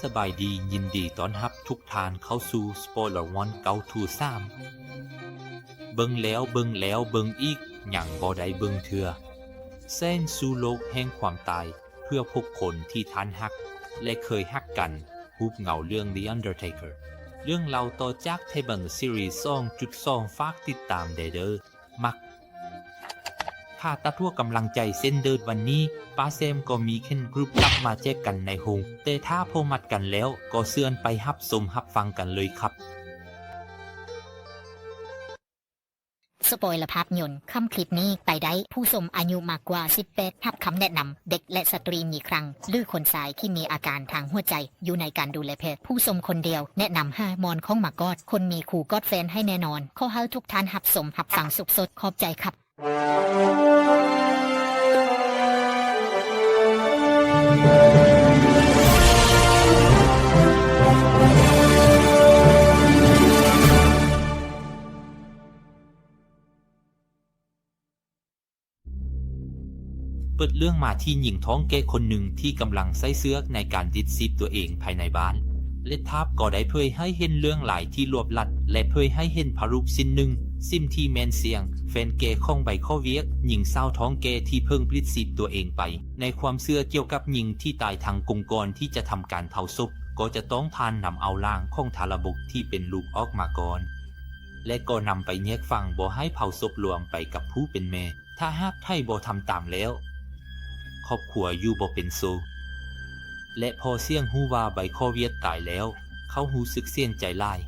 ສະບາຍດີ, ຍິນດີຕ້ອນຮັບທຸກທ່ານເຂົ້າສູ່ Spoiler One ເກົ້າ Two ສາມ ເບິ່ງແລ້ວເບິ່ງແລ້ວເບິ່ງອີກ, ຍັງບໍ່ໄດ້ເບິ່ງເທື່ອ. ແສນສູ່ໂລກແຫ່ງຄວາມຕາຍ ເພື່ອພວກຄົນທີ່ທ່ານຮັກ ແລະ ເຄີຍຮັກກັນ, ຮູບເງົາເລື່ອງ The Undertaker. ເລື່ອງເລົ່າຕໍ່ຈາກ Table Series ສອງຈຸດສອງ ຝາກຕິດຕາມແດ່ເດີ. ມັກ. ຖ້າຕັດຫົວກຳລັງໃຈເຊັ່ນເດີດວັນນີ້, ປ້າແຊມກໍມີ Ken Group ກັບມາແຈກກັນໃນໂຮງ, ແຕ່ຖ້າພໍມັດກັນແລ້ວ, ກໍເຊີນໄປຮັບຊົມຮັບຟັງກັນເລີຍຄັບ. ສະປອຍລະພາບຍົນ ຄຳຄລິບນີ້ໄປໄດ້ ຜູ້ຊົມອາຍຸມາກກວ່າສິບແປດ ຮັບຄຳແນະນຳ ເດັກ ແລະ ສະຕຣີມີຄັງ ຫຼື ຄົນຊາຍທີ່ມີອາການທາງຫົວໃຈ ຢູ່ໃນການດູແລແພດ. ຜູ້ຊົມຄົນດຽວ ແນະນຳຫາໝອນຂ້ອງມາກອດ, ຄົນມີຄູ່ກອດແຟນໃຫ້ແນ່ນອນ. ຂໍໃຫ້ທຸກທ່ານຮັບຊົມຮັບຟັງສົດໆ. ຂອບໃຈຄັບ. ເປີດເລື່ອງມາທີ່ຍິງທ້ອງແກ່ຄົນໜຶ່ງທີ່ກຳລັງໃຊ້ເຊືອກໃນການດິດຊີບຕົວເອງພາຍໃນບ້ານ ແລະ ພາບກໍໄດ້ເຜີຍໃຫ້ເຫັນເລື່ອງລາຍທີ່ລວບລັດ ແລະ ເຜີຍໃຫ້ເຫັນພະຮູບຊິ້ນໜຶ່ງ, ຊິ້ນທີ່ແມ່ນສ່ຽງແຟນແກ່ຂອງໃບຂໍ້ວຽກ, ຍິງສາວທ້ອງແກ່ທີ່ເພິ່ງລິດຊີບຕົວເອງໄປ, ໃນຄວາມເຊື່ອກ່ຽວກັບຍິງທີ່ຕາຍທັງກົງກ່ອນທີ່ຈະທຳການເຜົາສົບ ກໍຈະຕ້ອງຜ່ານນຳເອົາຮ່າງຂອງທາລະບົກທີ່ເປັນລູກອອກມາກ່ອນ ແລະ ກໍນຳໄປແຍກຝັງບໍ່ໃຫ້ເຜົາສົບລວມໄປກັບຜູ້ເປັນແມ່. ຖ້າຫາກໃຜບໍ່ທຳຕາມແລ້ວ ຄອບຄົວຢູ່ບໍ່ເປັນສຸກ ແລະ ພໍສ່ຽງຮູ້ວ່າໃບຂໍ້ວຽກຕາຍແລ້ວ ເຂົາຮູ້ສຶກເສຍໃຈຫຼາຍ.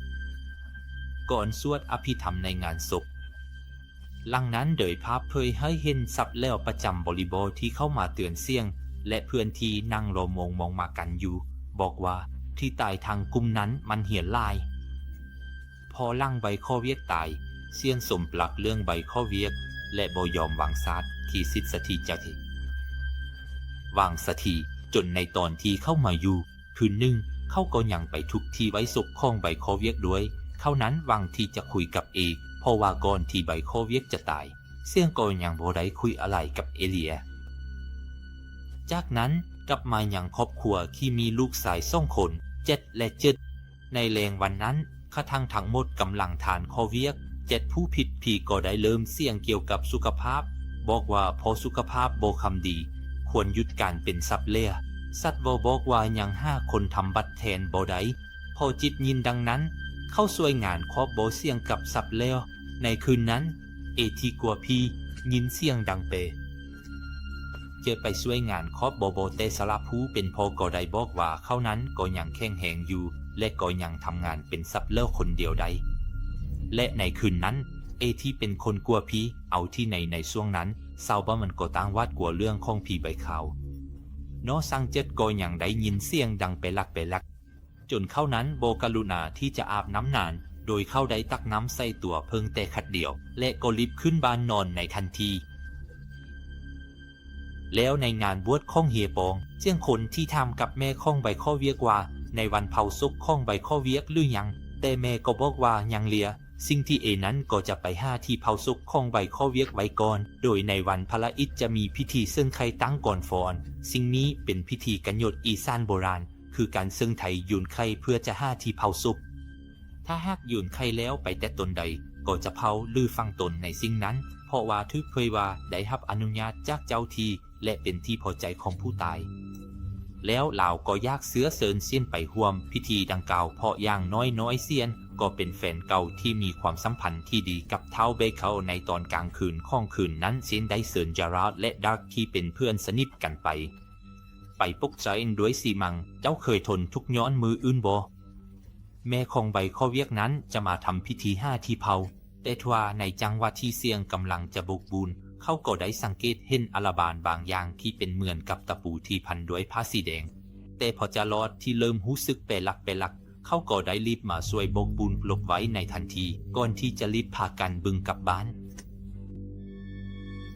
ກ່ອນສວດອະພິທຳໃນງານສົບ ຫຼັງນັ້ນໂດຍພາບເຜີຍໃຫ້ເຫັນສັບແຫຼວປະຈຳບໍລິບໍທີ່ເຂົ້າມາເຕືອນສ່ຽງ ແລະ ເພື່ອນທີ່ນັ່ງລໍມອງມອງມາກັນຢູ່ ບອກວ່າທີ່ຕາຍທັງກຸ່ມນັ້ນມັນເຫຍຫຼາຍ. ພໍຫຼັງໃບຂໍ້ວຽກຕາຍ, ສ່ຽງສົມປລັກເລື່ອງໃບຂໍ້ວຽກ ແລະ ບໍ່ຍອມວາງສາດທີ່ສິດສະຖິຈະທິ ວາງສະຖິ ຈົນໃນຕອນທີ່ເຂົ້າມາຢູ່ຄືນໜຶ່ງ, ເຂົາກໍຍັງໄປທຸກທີ່ໄວ້ສົບຂອງໃບຂໍ້ວຽກດ້ວຍ. ເຂົານັ້ນຫວັງທີ່ຈະຄຸຍກັບເອ, ເພາະວ່າກ່ອນທີ່ໃບຂໍ້ວຽກຈະຕາຍ, ສ່ຽງກໍຍັງບໍ່ໄດ້ຄຸຍອະໄລກັບເອເລຍ. ຈາກນັ້ນກັບມາຍັງຄອບຄົວທີ່ມີລູກຊາຍສອງຄົນ, ເຈັດ ແລະ ເຈັດ. ໃນແລງວັນນັ້ນ, ຂະທັງທັງໝົດກຳລັງທານຂໍ້ວຽກ, ເຈັດຜູ້ຜິດຜີກໍໄດ້ເລີ່ມສ່ຽງກ່ຽວກັບສຸຂະພາບ, ບອກວ່າພໍສຸຂະພາບບໍ່ຄຳດີ, ຄວນຢຸດການເປັນສັບແຫຼວ. ສັດເວົ້າບອກວ່າຍັງຫາຄົນທຳບັດແທນບໍ່ໄດ້. ພໍຈິດຍິນດັ່ງນັ້ນ, ເຂົາຊ່ວຍງານຄອບບໍ່ສ່ຽງກັບສັບແຫຼວ. ໃນຄືນນັ້ນ, ເອທີ່ກົວຜີ, ຍິນສ່ຽງດັງແປ. ເຈີໄປຊ່ວຍງານຄອບບໍ່ບໍ່ແຕ່ສະລະຜູ້ເປັນພໍ່ກໍໄດ້ບອກວ່າເຂົານັ້ນກໍຍັງແຂງແຮງຢູ່ ແລະ ກໍຍັງທຳງານເປັນສັບເລີຄົນດຽວໄດ້. ແລະ ໃນຄືນນັ້ນ, ເອທີ່ເປັນຄົນກົວຜີ ເອົາທີ່ໃນໃນຊ່ວງນັ້ນ, ຊາວບ້ານມັນກໍຕ່າງຫວາດກົວເລື່ອງຂອງຜີໃບຂາວ. ນອກສັງເຈັດກໍຍັງໄດ້ຍິນສຽງດັງແປລັກແປລັກ. ຈົນເຂົານັ້ນບໍ່ກະລຸນາທີ່ຈະອາບນ້ຳນານ, ໂດຍເຂົາໄດ້ຕັກນ້ຳໃສ່ຕົວເພິ່ງແຕ່ຂັດດຽວ ແລະ ກໍລີບຂຶ້ນບ້ານນອນໃນທັນທີ. ແລ້ວໃນງານບວດຂອງເຮຍປອງ, ສຽງຄົນທີ່ຖາມກັບແມ່ຂອງໃບຂໍ້ວຽກວ່າ ໃນວັນເຜົາສົບຂອງໃບຂໍ້ວຽກຫຼືຍັງ, ແຕ່ແມ່ກໍບອກວ່າຍັງເລຍ. ສິ່ງທີ່ເອນັ້ນກໍຈະໄປຫາທີ່ເຜົາສົບຂອງໃບຂໍ້ວຽກໄວ້ກ່ອນ, ໂດຍໃນວັນພະລະອິດຈະມີພິທີເຊິ່ງໄຂ່ຕັ້ງກອນຟ້ອນ. ສິ່ງນີ້ເປັນພິທີກຳນົດອີສານໂບລານ, ຄືການເຊິ່ງໄຂ່ໂຍນໄຂ່ເພື່ອຈະຫາທີ່ເຜົາສົບ. ຖ້າຫາກໂຍນໄຂ່ແລ້ວໄປແຕະຕົນໃດ, ກໍຈະເຜົາ ຫຼື ຝັງຕົນໃນສິ່ງນັ້ນ, ເພາະວ່າຖືກເຜີຍວ່າໄດ້ຮັບອະນຸຍາດຈາກເຈົ້າທີ່ ແລະ ເປັນທີ່ພໍໃຈຂອງຜູ້ຕາຍ. ແລ້ວລາວກໍຢາກເຊື້ອເຊີນຊຽນໄປຮ່ວມພິທີດັ່ງກ່າວ, ເພາະຢ່າງນ້ອຍໆຊຽນກໍເປັນແຟນເກົ່າທີ່ມີຄວາມສຳພັນທີ່ດີກັບທ້າວເບເຄີາ. ໃນຕອນກາງຄືນຂອງຄືນນັ້ນ, ຊຽນໄດ້ເຊີນຢາຣາດ ແລະ ດັກທີ່ເປັນເພື່ອນສະໜິດກັນໄປ. ໄປປົກຊາເອັນດ້ວຍສີມັງ, ເຈົ້າເຄີຍທົນທຸກຍ້ອນມື້ອື່ນບໍ່? ແມ່ຂອງໃບຂໍ້ວຽກນັ້ນຈະມາທຳພິທີຫາທີ່ເຜົາ, ແຕ່ທວ່າໃນຈັງຫວະທີ່ສຽງກຳລັງຈະບົກບູນ, ເຂົາກໍໄດ້ສັງເກດເຫັນອາລະບານບາງຢ່າງທີ່ເປັນເໝືອນກັບຕະປູທີ່ພັນດ້ວຍຜ້າສີແດງ. ແຕ່ພໍຈະລອດທີ່ເລີ່ມຮູ້ສຶກແປລັກແປລັກ, ເຂົາກໍໄດ້ລີບມາຊ່ວຍບົກບູນຫຼົບໄວ້ໃນທັນທີ, ກ່ອນທີ່ຈະລີບພາກັນບຶງກັບບ້ານ.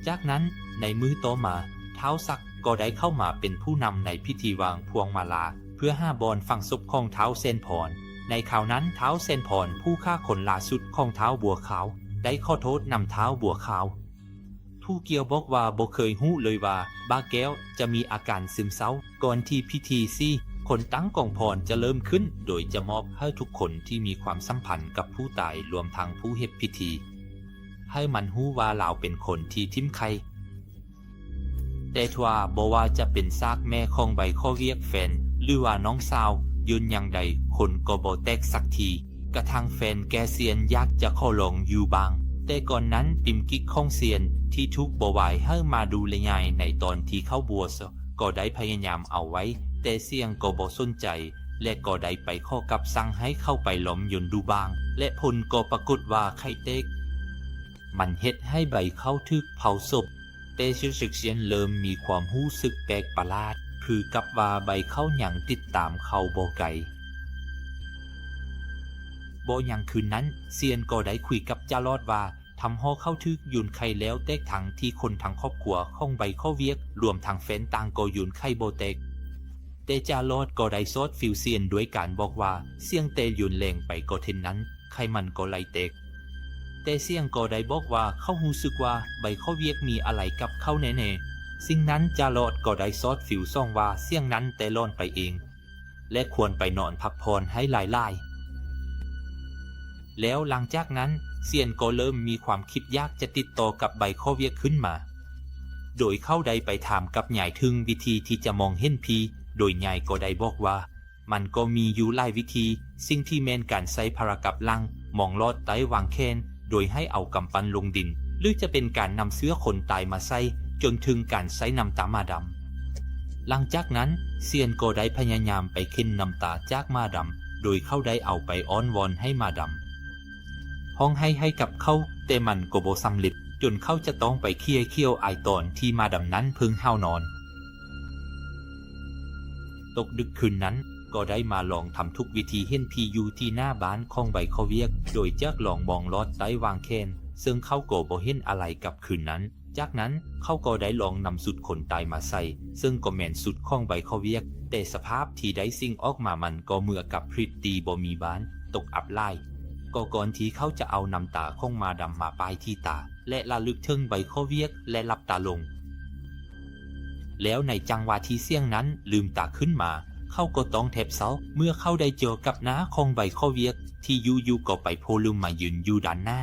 ຈາກນັ້ນ, ໃນມື້ຕໍ່ມາ, ທ້າວສັກກໍໄດ້ເຂົ້າມາເປັນຜູ້ນຳໃນພິທີວາງພວງມາລາ ເພື່ອຫາບ່ອນຝັງສົບຂອງທ້າວແສນພອນ. ໃນຄາວນັ້ນ, ທ້າວແສນພອນ, ຜູ້ຂ້າຄົນຫຼ້າສຸດຂອງທ້າວບົວຂາວ, ໄດ້ຂໍໂທດນຳທ້າວບົວຂາວ. ຜູ້ກ່ຽວບອກວ່າບໍ່ເຄີຍຮູ້ເລີຍວ່າ ບາແກ້ວຈະມີອາການຊຶມເສົ້າ. ກ່ອນທີ່ພິທີຊິ ຄົນຕັ້ງກອງພອນຈະເລີ່ມຂຶ້ນ ໂດຍຈະມອບໃຫ້ທຸກຄົນທີ່ມີຄວາມສຳພັນກັບຜູ້ຕາຍ ລວມທັງຜູ້ເຮັດພິທີ ໃຫ້ມັນຮູ້ວ່າລາວເປັນຄົນທີ່ຖິ້ມໄຂ່. ແຕ່ຖ້າບໍ່ວ່າຈະເປັນຊາກແມ່ຂອງໃບຂໍ້ວຽກ, ແຟນ ຫຼືວ່ານ້ອງສາວ, ຍ້ອນຫຍັງໃດຄົນກໍບໍ່ແຕກສັກທີ. ກະທັ່ງແຟນແກ່ຊຽນຢາກຈະຂໍລອງຢູ່ບ້າງ, ແຕ່ກ່ອນນັ້ນປິມກິກຂອງຊຽນທີ່ຖືກບໍ່ວາຍໃຫ້ມາດູແລຍາຍໃນຕອນທີ່ເຂົ້າບົວຊະ ກໍໄດ້ພະຍາຍາມເອົາໄວ້, ແຕ່ສຽງກໍບໍ່ສົນໃຈ ແລະ ກໍໄດ້ໄປຂໍກັບສັ່ງໃຫ້ເຂົ້າໄປລອມຍົນດູບ້າງ ແລະ ຜົນກໍປາກົດວ່າໄຂ່ແຕກ. ມັນເຮັດໃຫ້ໃບເຂົ້າຖືກເຜົາສົບ. ແຕ່ຊຽນເລີ່ມມີຄວາມຮູ້ສຶກແປກປະຫຼາດ, ຄືກັບວ່າໃບເຂົ້າຍັງຕິດຕາມເຂົາບໍ່ໄກ. ບໍ່ຫຍັງຄືນນັ້ນ, ຊຽນກໍໄດ້ຄຸຍກັບຈາລອດວ່າ ທຳຫໍ່ເຂົ້າຖືກໂຍນໄຂ່ແລ້ວແຕກ, ທັງທີ່ຄົນທັງຄອບຄົວຂອງໃບຂໍ້ວຽກ ລວມທັງແຟນຕ່າງກໍໂຍນໄຂ່ບໍ່ແຕກ. ແຕ່ຈາລອດກໍໄດ້ຊອດຟິວຊຽນດ້ວຍການບອກວ່າ ສຽງແຕ່ໂຍນແຮງໄປກໍເທົ່ານັ້ນ, ໄຂ່ມັນກໍໄຫຼແຕກ. ແຕ່ຊຽນກໍໄດ້ບອກວ່າເຂົາຮູ້ສຶກວ່າໃບຂໍ້ວຽກມີອາໄລກັບເຂົາແນ່ໆ. ສິ່ງນັ້ນຈາລອດກໍໄດ້ຊອດຟິວຊ່ອງວ່າ ສຽງນັ້ນແຕ່ຫຼອນໄປເອງ ແລະ ຄວນໄປນອນພັກຜ່ອນໃຫ້ຫຼາຍໆ. ແລ້ວຫຼັງຈາກນັ້ນ ຊຽນກໍເລີ່ມມີຄວາມຄິດຢາກຈະຕິດຕໍ່ກັບໃບຂໍ້ວຽກຂຶ້ນມາ, ໂດຍເຂົາໄດ້ໄປຖາມກັບຍາຍເຖິງວິທີທີ່ຈະມອງເຫັນຜີ, ໂດຍຍາຍກໍໄດ້ບອກວ່າ ມັນກໍມີຢູ່ຫຼາຍວິທີ, ສິ່ງທີ່ແມ່ນການໃຊ້ພາລະກັບຫຼັງ, ມອງລອດໃຕ້ຫວ່າງແຂນ ໂດຍໃຫ້ເອົາກຳປັ້ນລົງດິນ ຫຼື ຈະເປັນການນຳເສື້ອຄົນຕາຍມາໃສ່, ຈົນເຖິງການໃຊ້ນ້ຳຕາໝາດຳ. ຫຼັງຈາກນັ້ນ ຊຽນກໍໄດ້ພະຍາຍາມໄປເຂັນນ້ຳຕາຈາກໝາດຳ, ໂດຍເຂົາໄດ້ເອົາໄປອ້ອນວອນໃຫ້ໝາດຳຮ້ອງໄຫ້ໃຫ້ກັບເຂົາ, ແຕ່ມັນກໍບໍ່ສຳເລັດ, ຈົນເຂົາຈະຕ້ອງໄປເຄຍຂຽວອາຍຕອນທີ່ໝາດຳນັ້ນເພິ່ງຫາວນອນ. ຕົກດຶກຄືນນັ້ນ ກໍໄດ້ມາລອງທຳທຸກວິທີເຫັນຜີຢູ່ທີ່ໜ້າບ້ານຂອງໃບຂໍ້ວຽກ, ໂດຍຈາກລອງມອງລອດໃຕ້ຫວ່າງແຂນ, ເຊິ່ງເຂົາກໍບໍ່ເຫັນອາໄລກັບຄືນນັ້ນ. ຈາກນັ້ນເຂົາກໍໄດ້ລອງນຳຊຸດຄົນຕາຍມາໃສ່, ເຊິ່ງກໍແມ່ນຊຸດຂອງໃບຂໍ້ວຽກ, ແຕ່ສະພາບທີ່ໄດ້ສິ່ງອອກມາມັນກໍເໝືອນກັບພຣິດທີ່ບໍ່ມີບ້ານ, ຕົກອັບຫຼາຍ. ກໍກ່ອນທີ່ເຂົາຈະເອົານ້ຳຕາຂອງໝາດຳມາປ້າຍທີ່ຕາ ແລະ ລະລຶກເຖິງໃບຂໍ້ວຽກ ແລະ ຫຼັບຕາລົງ. ແລ້ວໃນຈັງຫວະທີ່ຊຽນນັ້ນລືມຕາຂຶ້ນມາ, ເຂົາກໍຕ້ອງແທບເສົ້າ ເມື່ອເຂົາໄດ້ເຈີກັບໜ້າຂອງໃບຂໍ້ວຽກ ທີ່ຢູ່ໆກໍໄປໂຜລ່າມາຢືນຢູ່ດ້ານໜ້າ.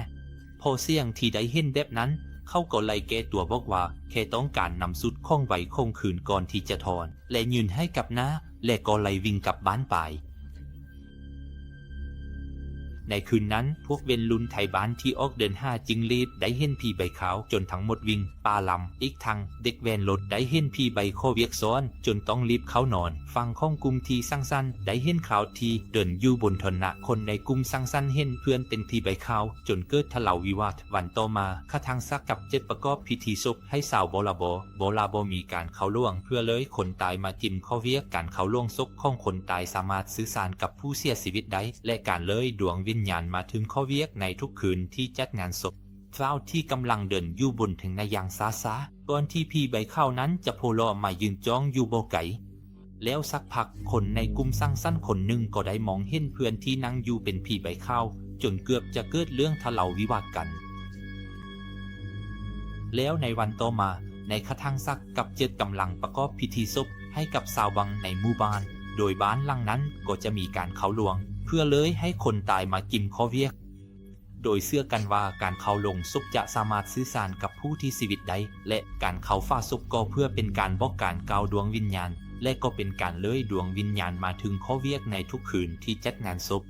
ພໍຊຽນທີ່ໄດ້ເຫັນແບບນັ້ນ, ເຂົາກໍໄລ່ແກ້ຕົວບອກວ່າແຄ່ຕ້ອງການນຳຊຸດຂອງໃບຂອງຄືນກ່ອນທີ່ຈະຖອນ ແລະ ຍື່ນໃຫ້ກັບໜ້າ, ແລະ ກໍໄລ່ວິ່ງກັບບ້ານໄປ. ໃນຄືນນັ້ນ, ພວກເວັຍລຸ້ນໄທບ້ານທີ່ອອກເດີນຫາຈິ້ງຫຼີດໄດ້ເຫັນຜີໃບຂາວຈົນທັງໝົດວິ່ງປ່າລຳ, ອີກທັງເດັກແວ່ນລົດໄດ້ເຫັນຜີໃບຂໍ້ວຽກຊ້ອນຈົນຕ້ອງລີບເຂົ້ານອນ. ຝັ່ງຂອງກຸ່ມທີ່ສັງສັນໄດ້ເຫັນຂ່າວທີ່ເດີນຢູ່ບົນຖະໜະ, ຄົນໃນກຸ່ມສັງສັນເຫັນເພື່ອນເປັນຜີໃບຂາວຈົນເກີດທະເລາະວິວາດ. ວັນຕໍ່ມາ, ຂະທັງສັກກັບເຈັດປະກອບພິທີສົບໃຫ້ຊາວບໍລາບໍ, ບໍລາບໍມີການເຂົາຫຼວງ ເພື່ອເລີຍຄົນຕາຍມາກິນຂໍ້ວຽກ. ການເຂົາຫຼວງສົບຂອງຄົນຕາຍສາມາດສື່ສານກັບຜູ້ເສຍຊີວິດໄດ້ ແລະ ການເລີຍດວງວິນຍານມາເຖິງຂໍ້ວຽກໃນທຸກຄືນທີ່ຈັດງານສົບ. ຊາວທີ່ກຳລັງເດີນຢູ່ບົນຖະໜະຢ່າງຊ້າໆ ກ່ອນທີ່ຜີໃບຂາວນັ້ນຈະໂຜລ່າມາຢືນຈ້ອງຢູ່ບໍ່ໄກ. ແລ້ວສັກພັກ, ຄົນໃນກຸ່ມສັງສັນຄົນໜຶ່ງກໍໄດ້ມອງເຫັນເພື່ອນທີ່ນັ່ງຢູ່ເປັນຜີໃບຂາວ, ຈົນເກືອບຈະເກີດເລື່ອງທະເລາະວິວາດກັນ. ແລ້ວໃນວັນຕໍ່ມາ, ໃນຂະທັງສັກກັບເຈັດກຳລັງປະກອບພິທີສົບໃຫ້ກັບຊາວບ້ານໃນໝູ່ບ້ານ, ໂດຍບ້ານຫຼັງນັ້ນກໍຈະມີການເຂົາຫຼວງ ເພື່ອເລີຍໃຫ້ຄົນຕາຍມາກິນຂໍ້ວຽກ. ໂດຍເຊື່ອກັນວ່າການເຂົາຫຼວງສົບຈະສາມາດສື່ສານກັບຜູ້ທີ່ເສຍຊີວິດໄດ້ ແລະ ການເຂົາຝາສົບກໍເພື່ອເປັນການບອກການກ່າວດວງວິນຍານ ແລະ ກໍເປັນການເລີຍດວງວິນຍານມາເຖິງຂໍ້ວຽກໃນທຸກຄືນທີ່ຈັດງານສົບ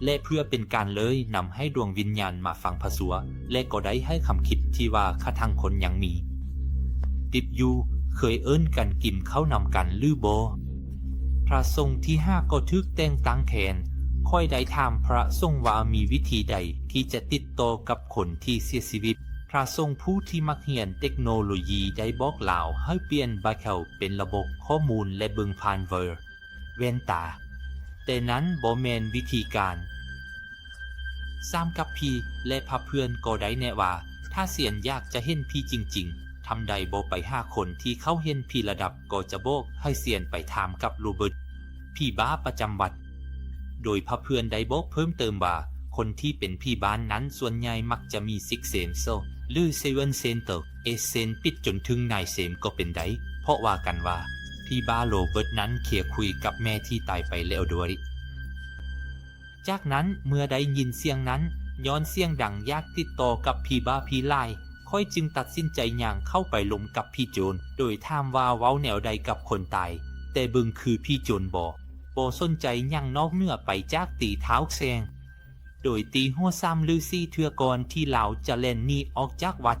ແລະ ເພື່ອເປັນການເລີຍນຳໃຫ້ດວງວິນຍານມາຟັງພະສົວດ ແລະ ກໍໄດ້ໃຫ້ຄຳຄິດທີ່ວ່າຂະທັງຄົນຍັງມີ. ຕິດຢູ່ ເຄີຍເອີ້ນກັນກິນເຂົ້ານຳກັນຫຼືບໍ່? ພະສົງທີຫ້າກໍຖືກແຕ່ງຕັ້ງແທນ. ຂ້ອຍໄດ້ຖາມພະສົງວ່າມີວິທີໃດທີ່ຈະຕິດຕໍ່ກັບຄົນທີ່ເສຍຊີວິດ. ພະສົງຜູ້ທີ່ມັກຮຽນເຕັກໂນໂລຢີໄດ້ບອກລາວໃຫ້ປ່ຽນໃບເຂົ້າເປັນລະບົບຂໍ້ມູນ ແລະ ເບິ່ງຜ່ານເວີ ແວ່ນຕາ. ແຕ່ນັ້ນບໍ່ແມ່ນວິທີການ. ສາມກັບຜີ ແລະ ພະເພື່ອນກໍໄດ້ແນະວ່າ ຖ້າຊຽນຢາກຈະເຫັນຜີຈິງໆ, ທຳໃດບໍ່ໄປຫາຄົນທີ່ເຂົາເຫັນຜີລະດັບ, ກໍຈະບອກໃຫ້ຊຽນໄປຖາມກັບໂຣເບີດ, ຜີບ້າປະຈຳວັດ. ໂດຍພະເພື່ອນໄດ້ບອກເພີ່ມເຕີມວ່າ ຄົນທີ່ເປັນຜີບ້ານນັ້ນສ່ວນໃຫຍ່ມັກຈະມີຊິກເຊັນ ຫຼື ເຊເວັນເຊັນ ເອີ ເຊັນ ປິດຈົນເຖິງນາຍເຊັນກໍເປັນໄດ້, ເພາະວ່າກັນວ່າ ຜີບ້າໂຣເບີດນັ້ນເຄຍຄຸຍກັບແມ່ທີ່ຕາຍໄປແລ້ວດ້ວຍ. ຈາກນັ້ນເມື່ອໄດ້ຍິນສຽງນັ້ນ, ຍ້ອນສຽງດັງ ຢາກຕິດຕໍ່ກັບຜີບ້າຜີຫຼາຍ, ຂ້ອຍຈຶ່ງຕັດສິນໃຈຍ່າງເຂົ້າໄປລົມກັບຜີໂຈນ, ໂດຍຖາມວ່າເວົ້າແນວໃດກັບຄົນຕາຍ, ແຕ່ເບິ່ງຄືຜີໂຈນບໍ່, ບໍ່ສົນໃຈຫຍັງນອກເໜືອໄປຈາກຕີທ້າວແຊງ. ໂດຍຕີຫົວສາມຫຼືສີ່ເທື່ອກ່ອນທີ່ລາວຈະແລ່ນໜີອອກຈາກວັດ.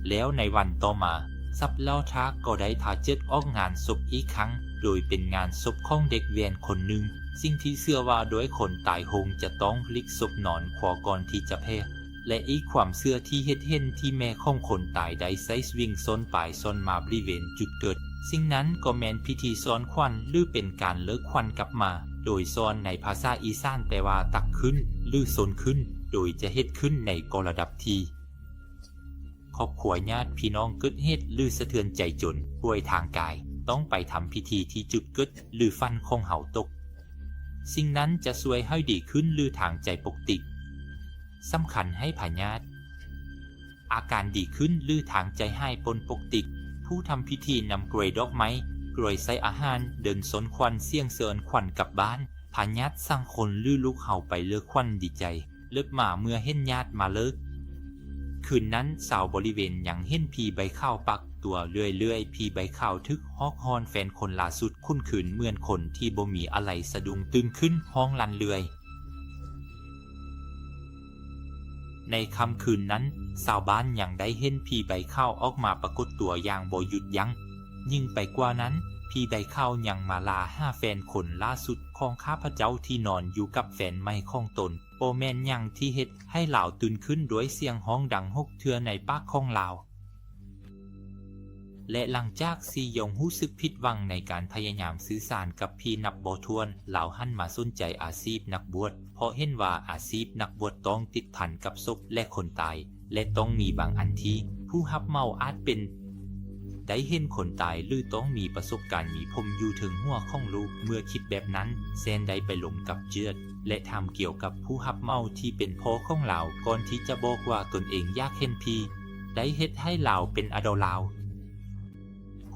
ແລ້ວໃນວັນຕໍ່ມາ, ສັບຫຼໍ້ທາກກໍໄດ້ພາເຈີດອອກງານສົບອີກຄັ້ງ, ໂດຍເປັນງານສົບຂອງເດັກແວ່ນຄົນໜຶ່ງ, ສິ່ງທີ່ເຊື່ອວ່າດ້ວຍຄົນຕາຍຄົງຈະຕ້ອງລິກສົບນອນຂວາກ່ອນທີ່ຈະແຜ່. ແລະ ອີກຄວາມເຊື່ອທີ່ເຮັດເຫັນທີ່ແມ່ຂອງຄົນຕາຍໄດ້ໃຊ້ສະວິງຊ້ອນໄປຊ້ອນມາບໍລິເວນຈຸດເກີດ, ສິ່ງນັ້ນກໍແມ່ນພິທີຊ້ອນຂວັນ ຫຼື ເປັນການເລີກຂວັນກັບມາ, ໂດຍຊ້ອນໃນພາສາອີສານແປວ່າຕັກຂຶ້ນ ຫຼື ຊົນຂຶ້ນ, ໂດຍຈະເຮັດຂຶ້ນໃນກໍລະດັບທີ່ຄອບຄົວຍາດພີ່ນ້ອງເກີດເຫດ ຫຼື ສະເທືອນໃຈຈົນປ່ວຍທາງກາຍ, ຕ້ອງໄປທຳພິທີທີ່ຈຸດເກີດ ຫຼື ຝັນຂອງເຮົາຕົກ. ສິ່ງນັ້ນຈະຊ່ວຍໃຫ້ດີຂຶ້ນ ຫຼື ທາງໃຈປົກຕິ. ສຳຄັນໃຫ້ພະຍາດ ອາການດີຂຶ້ນ ຫຼື ທາງໃຈຫາຍປົນປົກຕິ, ຜູ້ທຳພິທີນຳກລວຍດອກໄມ້, ກລວຍໃສ່ອາຫານ, ເດີ່ນຊົນຂວັນ, ສຽງເຊີນຂວັນກັບບ້ານ, ພະຍາດສັ່ງຄົນ ຫຼື ລູກເຮົາໄປເລີກຂວັນດີໃຈ, ເລີກມາເມື່ອເຫັນຍາດມາເລີກ. ຄືນນັ້ນຊາວບໍລິເວນຍັງເຫັນຜີໃບຂາວປັກຕົວເລື້ອຍໆ, ຜີໃບຂາວຖືກຮອກຮ້ອນແຟນຄົນຫຼ້າສຸດ, ຂຸ້ນຄືນເໝືອນຄົນທີ່ບໍ່ມີອາໄລສະດຸ້ງຕື່ນຂຶ້ນຮ້ອງລັ່ນເລື້ອຍ. ໃນຄ່ຳຄືນນັ້ນ, ຊາວບ້ານຍັງໄດ້ເຫັນຜີໃບຂາວອອກມາປາກົດຕົວຢ່າງບໍ່ຢຸດຢັ້ງ. ຍິ່ງໄປກວ່ານັ້ນ, ຜີໃບຂາວຍັງມາລ່າຫາແຟນຄົນຫຼ້າສຸດຂອງຂ້າພະເຈົ້າທີ່ນອນຢູ່ກັບແຟນໃໝ່ຂອງຕົນ. ບໍ່ແມ່ນຫຍັງທີ່ເຮັດໃຫ້ລາວຕື່ນຂຶ້ນດ້ວຍສຽງຮ້ອງດັງຫົກເທື່ອໃນປາກຂອງລາວ. ແລະ ຫຼັງຈາກຊີຢອງຮູ້ສຶກຜິດຫວັງໃນການພະຍາຍາມສື່ສານກັບຜີນັບບໍ່ຖ້ວນ, ລາວຫັນມາສົນໃຈອາຊີບນັກບວດ, ເພາະເຫັນວ່າອາຊີບນັກບວດຕ້ອງຕິດພັນກັບສົບ ແລະ ຄົນຕາຍ, ແລະ ຕ້ອງມີບາງອັນທີ່ຜູ້ຮັບເໝົາອາດເປັນໄດ້ເຫັນຄົນຕາຍ ຫຼື ຕ້ອງມີປະສົບການມີຜົມຢູ່ເທິງຫົວຂອງລູກ. ເມື່ອຄິດແບບນັ້ນ, ແຊນໄດ້ໄປລົມກັບເຈີດ ແລະ ຖາມກ່ຽວກັບຜູ້ຮັບເໝົາທີ່ເປັນພໍ່ຂອງລາວ, ກ່ອນທີ່ຈະບອກວ່າຕົນເອງຢາກເຫັນຜີ, ໄດ້ເຮັດໃຫ້ລາວເປັນອາດອລາວ.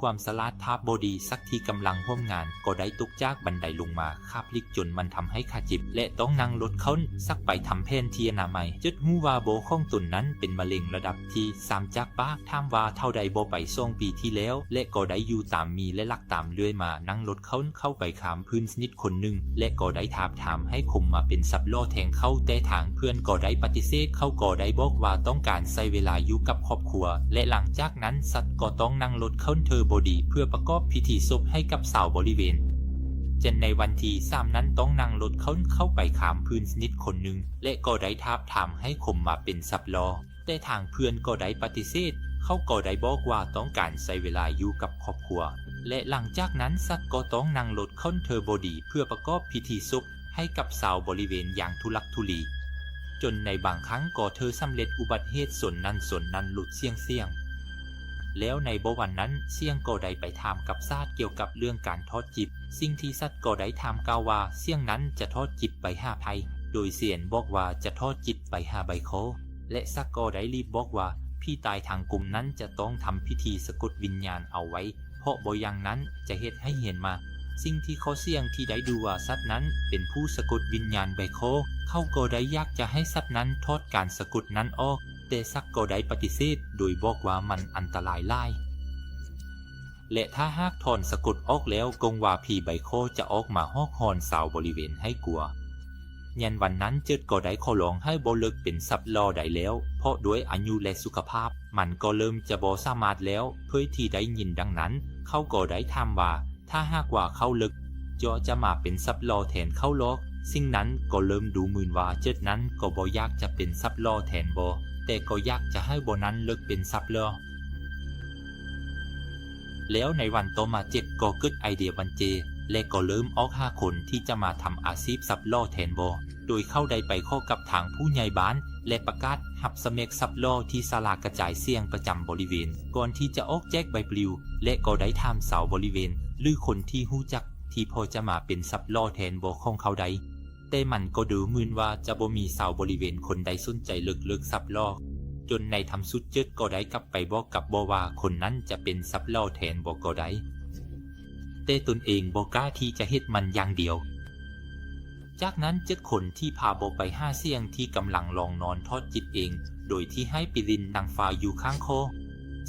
ຄວາມສະຫຼາດພາບບໍ່ດີ, ສັກທີ່ກຳລັງຮ່ວມງານກໍໄດ້ຕົກຈາກບັນໄດລົງມາຄາບລິກຈົນມັນທຳໃຫ້ຂາເຈັບ ແລະ ຕ້ອງນັ່ງລົດເຂົ້າສັກໄປທຳແຜນທີ່ອະນາໄມ. ເຈີດຮູ້ວ່າພໍ່ຂອງຕົນນັ້ນເປັນມະເຮັງລະດັບທີ່ສາມຈາກປາກ, ຖາມວ່າເທົ່າໃດບໍ່ໄປສອງປີທີ່ແລ້ວ ແລະ ກໍໄດ້ຢູ່ຕາມມີ ແລະ ລັກຕາມເລື້ອຍມາ, ນັ່ງລົດເຂົ້າ ເຂົ້າໄປຂ້າມພື້ນສະໜິດຄົນໜຶ່ງ ແລະ ກໍໄດ້ທາບທາມໃຫ້ຄົມມາເປັນສັບຫຼໍ້ແທນເຂົາ, ແຕ່ທາງເພື່ອນກໍໄດ້ປະຕິເສດ, ເຂົາກໍໄດ້ບອກວ່າຕ້ອງການໃຊ້ເວລາຢູ່ກັບຄອບຄົວ ແລະ ຫຼັງຈາກນັ້ນສັດກໍຕ້ອງນັ່ງລົດເຂົ້າເທີບໍດີເພື່ອປະກອບພິທີສົບໃຫ້ກັບຊາວບໍລິເວນ. ເຊັ່ນໃນວັນທີສາມນັ້ນຕ້ອງນັ່ງລົດເຂົ້າ ເຂົ້າໄປຂ້າມພື້ນສະໜິດຄົນໜຶ່ງ ແລະ ກໍໄດ້ທາບທາມໃຫ້ຄົມມາເປັນສັບຫຼໍ້. ແຕ່ທາງເພື່ອນກໍໄດ້ປະຕິເສດ, ເຂົາກໍໄດ້ບອກວ່າຕ້ອງການໃຊ້ເວລາຢູ່ກັບຄອບຄົວ ແລະ ຫຼັງຈາກນັ້ນສັດກໍຕ້ອງນັ່ງລົດເຂົ້າເທີບໍດີເພື່ອປະກອບພິທີສົບໃຫ້ກັບຊາວບໍລິເວນຢ່າງທຸລັກທຸລີ, ຈົນໃນບາງຄັ້ງກໍເທີສຳເລັດອຸບັດເຫດຊົນນັ້ນຊົນນັ້ນຫຼຸດສຽງສຽງ. ແລ້ວໃນບໍ່ວັນນັ້ນ, ຊຽງກໍໄດ້ໄປຖາມກັບສັດກ່ຽວກັບເລື່ອງການທອດຈິດ. ສິ່ງທີ່ສັດກໍໄດ້ຖາມກ່າວວ່າ ຊຽງນັ້ນຈະທອດຈິດໄປຫາໃຜ, ໂດຍຊຽງບອກວ່າຈະທອດຈິດໄປຫາໃບຄໍ. ແລະ ສັດກໍໄດ້ລີບບອກວ່າ ຜີຕາຍທາງກຸ່ມນັ້ນຈະຕ້ອງທຳພິທີສະກົດວິນຍານເອົາໄວ້, ເພາະບໍ່ຢ່າງນັ້ນຈະເຮັດໃຫ້ເຫັນມາ. ສິ່ງທີ່ຂໍ້ຊຽງທີ່ໄດ້ດູວ່າສັດນັ້ນເປັນຜູ້ສະກົດວິນຍານໃບຄໍ, ເຂົາກໍໄດ້ຢາກຈະໃຫ້ສັດນັ້ນຖອດການສະກົດນັ້ນອອກ, ແຕ່ສັດກໍໄດ້ປະຕິເສດໂດຍບອກວ່າມັນອັນຕະລາຍຫຼາຍ. ແລະ ຖ້າຫາກຖອນສະກົດອອກແລ້ວ, ກົງວ່າຜີໃບຄໍຈະອອກມາຮອກຮ້ອນຊາວບໍລິເວນໃຫ້ກົວ. ຍາມວັນນັ້ນເຈີດກໍໄດ້ຂໍຮ້ອງໃຫ້ບໍ່ເລີກເປັນສັບຫຼໍ່ໄດ້ແລ້ວ, ເພາະດ້ວຍອາຍຸ ແລະ ສຸຂະພາບ, ມັນກໍເລີ່ມຈະບໍ່ສາມາດແລ້ວ. ເຜີຍທີ່ໄດ້ຍິນດັ່ງນັ້ນ, ເຂົາກໍໄດ້ຖາມວ່າ ຖ້າຫາກວ່າເຂົາເລີກ, ເຈົ້າຈະມາເປັນສັບຫຼໍ່ແທນເຂົາບໍ? ສິ່ງນັ້ນກໍເລີ່ມດູໝື່ນວ່າເຈີດນັ້ນກໍບໍ່ຢາກຈະເປັນສັບຫຼໍ່ແທນບໍ, ແຕ່ກໍຢາກຈະໃຫ້ບໍນັ້ນເລີກເປັນສັບຫຼໍ່. ແລ້ວໃນວັນຕໍ່ມາເຈັດກໍເກີດໄອເດຍບັນເຈີ ແລະ ກໍເລີ່ມອອກຫາຄົນທີ່ຈະມາທຳອາຊີບສັບຫຼໍ່ແທນບໍ, ໂດຍເຂົາໄດ້ໄປຂໍກັບທາງຜູ້ໃຫຍ່ບ້ານ ແລະ ປະກາດຮັບສະໝັກສັບຫຼໍ່ທີ່ສາລາກະຈາຍສຽງປະຈຳບໍລິເວນ ກ່ອນທີ່ຈະອອກແຈກໃບປລິວ ແລະ ກໍໄດ້ຖາມຊາວບໍລິເວນ ຫຼື ຄົນທີ່ຮູ້ຈັກ ທີ່ພໍຈະມາເປັນສັບຫຼໍ່ແທນບໍຂອງເຂົາໄດ້. ແຕ່ມັນກໍດູໝື່ນວ່າຈະບໍ່ມີຊາວບໍລິເວນຄົນໃດສົນໃຈເລີກເລີກສັບຫຼໍ່. ຈົນໃນທຳສຸດເຈີກໍໄດ້ກັບໄປບອກກັບບໍ່ວ່າຄົນນັ້ນຈະເປັນສັບຫຼໍ່ແທນບໍ່ກໍໄດ້, ແຕ່ຕົນເອງບໍ່ກ້າທີ່ຈະເຮັດມັນຢ່າງດຽວ. ຈາກນັ້ນເຈີຄົນທີ່ພາບໍ່ໄປຫາສ່ຽງທີ່ກຳລັງລອງນອນທອດຈິດເອງ, ໂດຍທີ່ໃຫ້ໄປຫຼິ້ນນາງຟ້າຢູ່ຂ້າງຄໍ.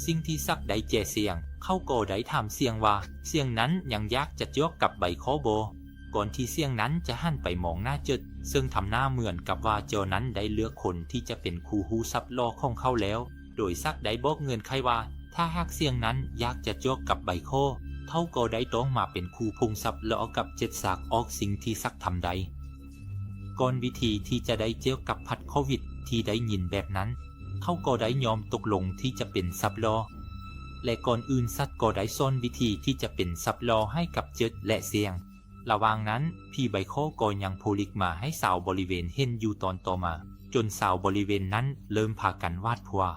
ສິ່ງທີ່ສັກໄດ້ແຈະສ່ຽງ, ເຂົາກໍໄດ້ຖາມສ່ຽງວ່າ ສ່ຽງນັ້ນຍັງຢາກຈະຈວກກັບໃບຄໍບໍ່? ກ່ອນທີ່ສ່ຽງນັ້ນຈະຫັນໄປມອງໜ້າເຈີ, ເຊິ່ງທຳໜ້າເໝືອນກັບວ່າເຈົ້ານັ້ນໄດ້ເລືອກຄົນທີ່ຈະເປັນຄູ່ຮູ້ສັບຫຼໍ່ຂອງເຂົາແລ້ວ, ໂດຍສັກໄດ້ບອກເງື່ອນໄຂວ່າ ຖ້າຫາກສ່ຽງນັ້ນຢາກຈະຈວກກັບໃບຄໍ, ເຂົາກໍໄດ້ຕ້ອງມາເປັນຄູ່ພົງສັບຫຼໍ່ກັບເຈັດສັກອອກ, ສິ່ງທີ່ສັກທຳໄດ້. ກ່ອນວິທີທີ່ຈະໄດ້ຈວກກັບພັດໂຄວິດທີ່ໄດ້ຍິນແບບນັ້ນ, ເຂົາກໍໄດ້ຍອມຕົກລົງທີ່ຈະເປັນສັບຫຼໍ່ ແລະ ກ່ອນອື່ນສັກກໍໄດ້ສອນວິທີທີ່ຈະເປັນສັບຫຼໍ່ໃຫ້ກັບເຈີ ແລະ ສ່ຽງ. ລະຫວ່າງນັ້ນ ຜີໃບຄໍກໍຍັງໂຜລິກມາໃຫ້ຊາວບໍລິເວນເຫັນຢູ່ຕອນຕໍ່ມາ, ຈົນຊາວບໍລິເວນນັ້ນເລີ່ມພາກັນຫວາດຜວາ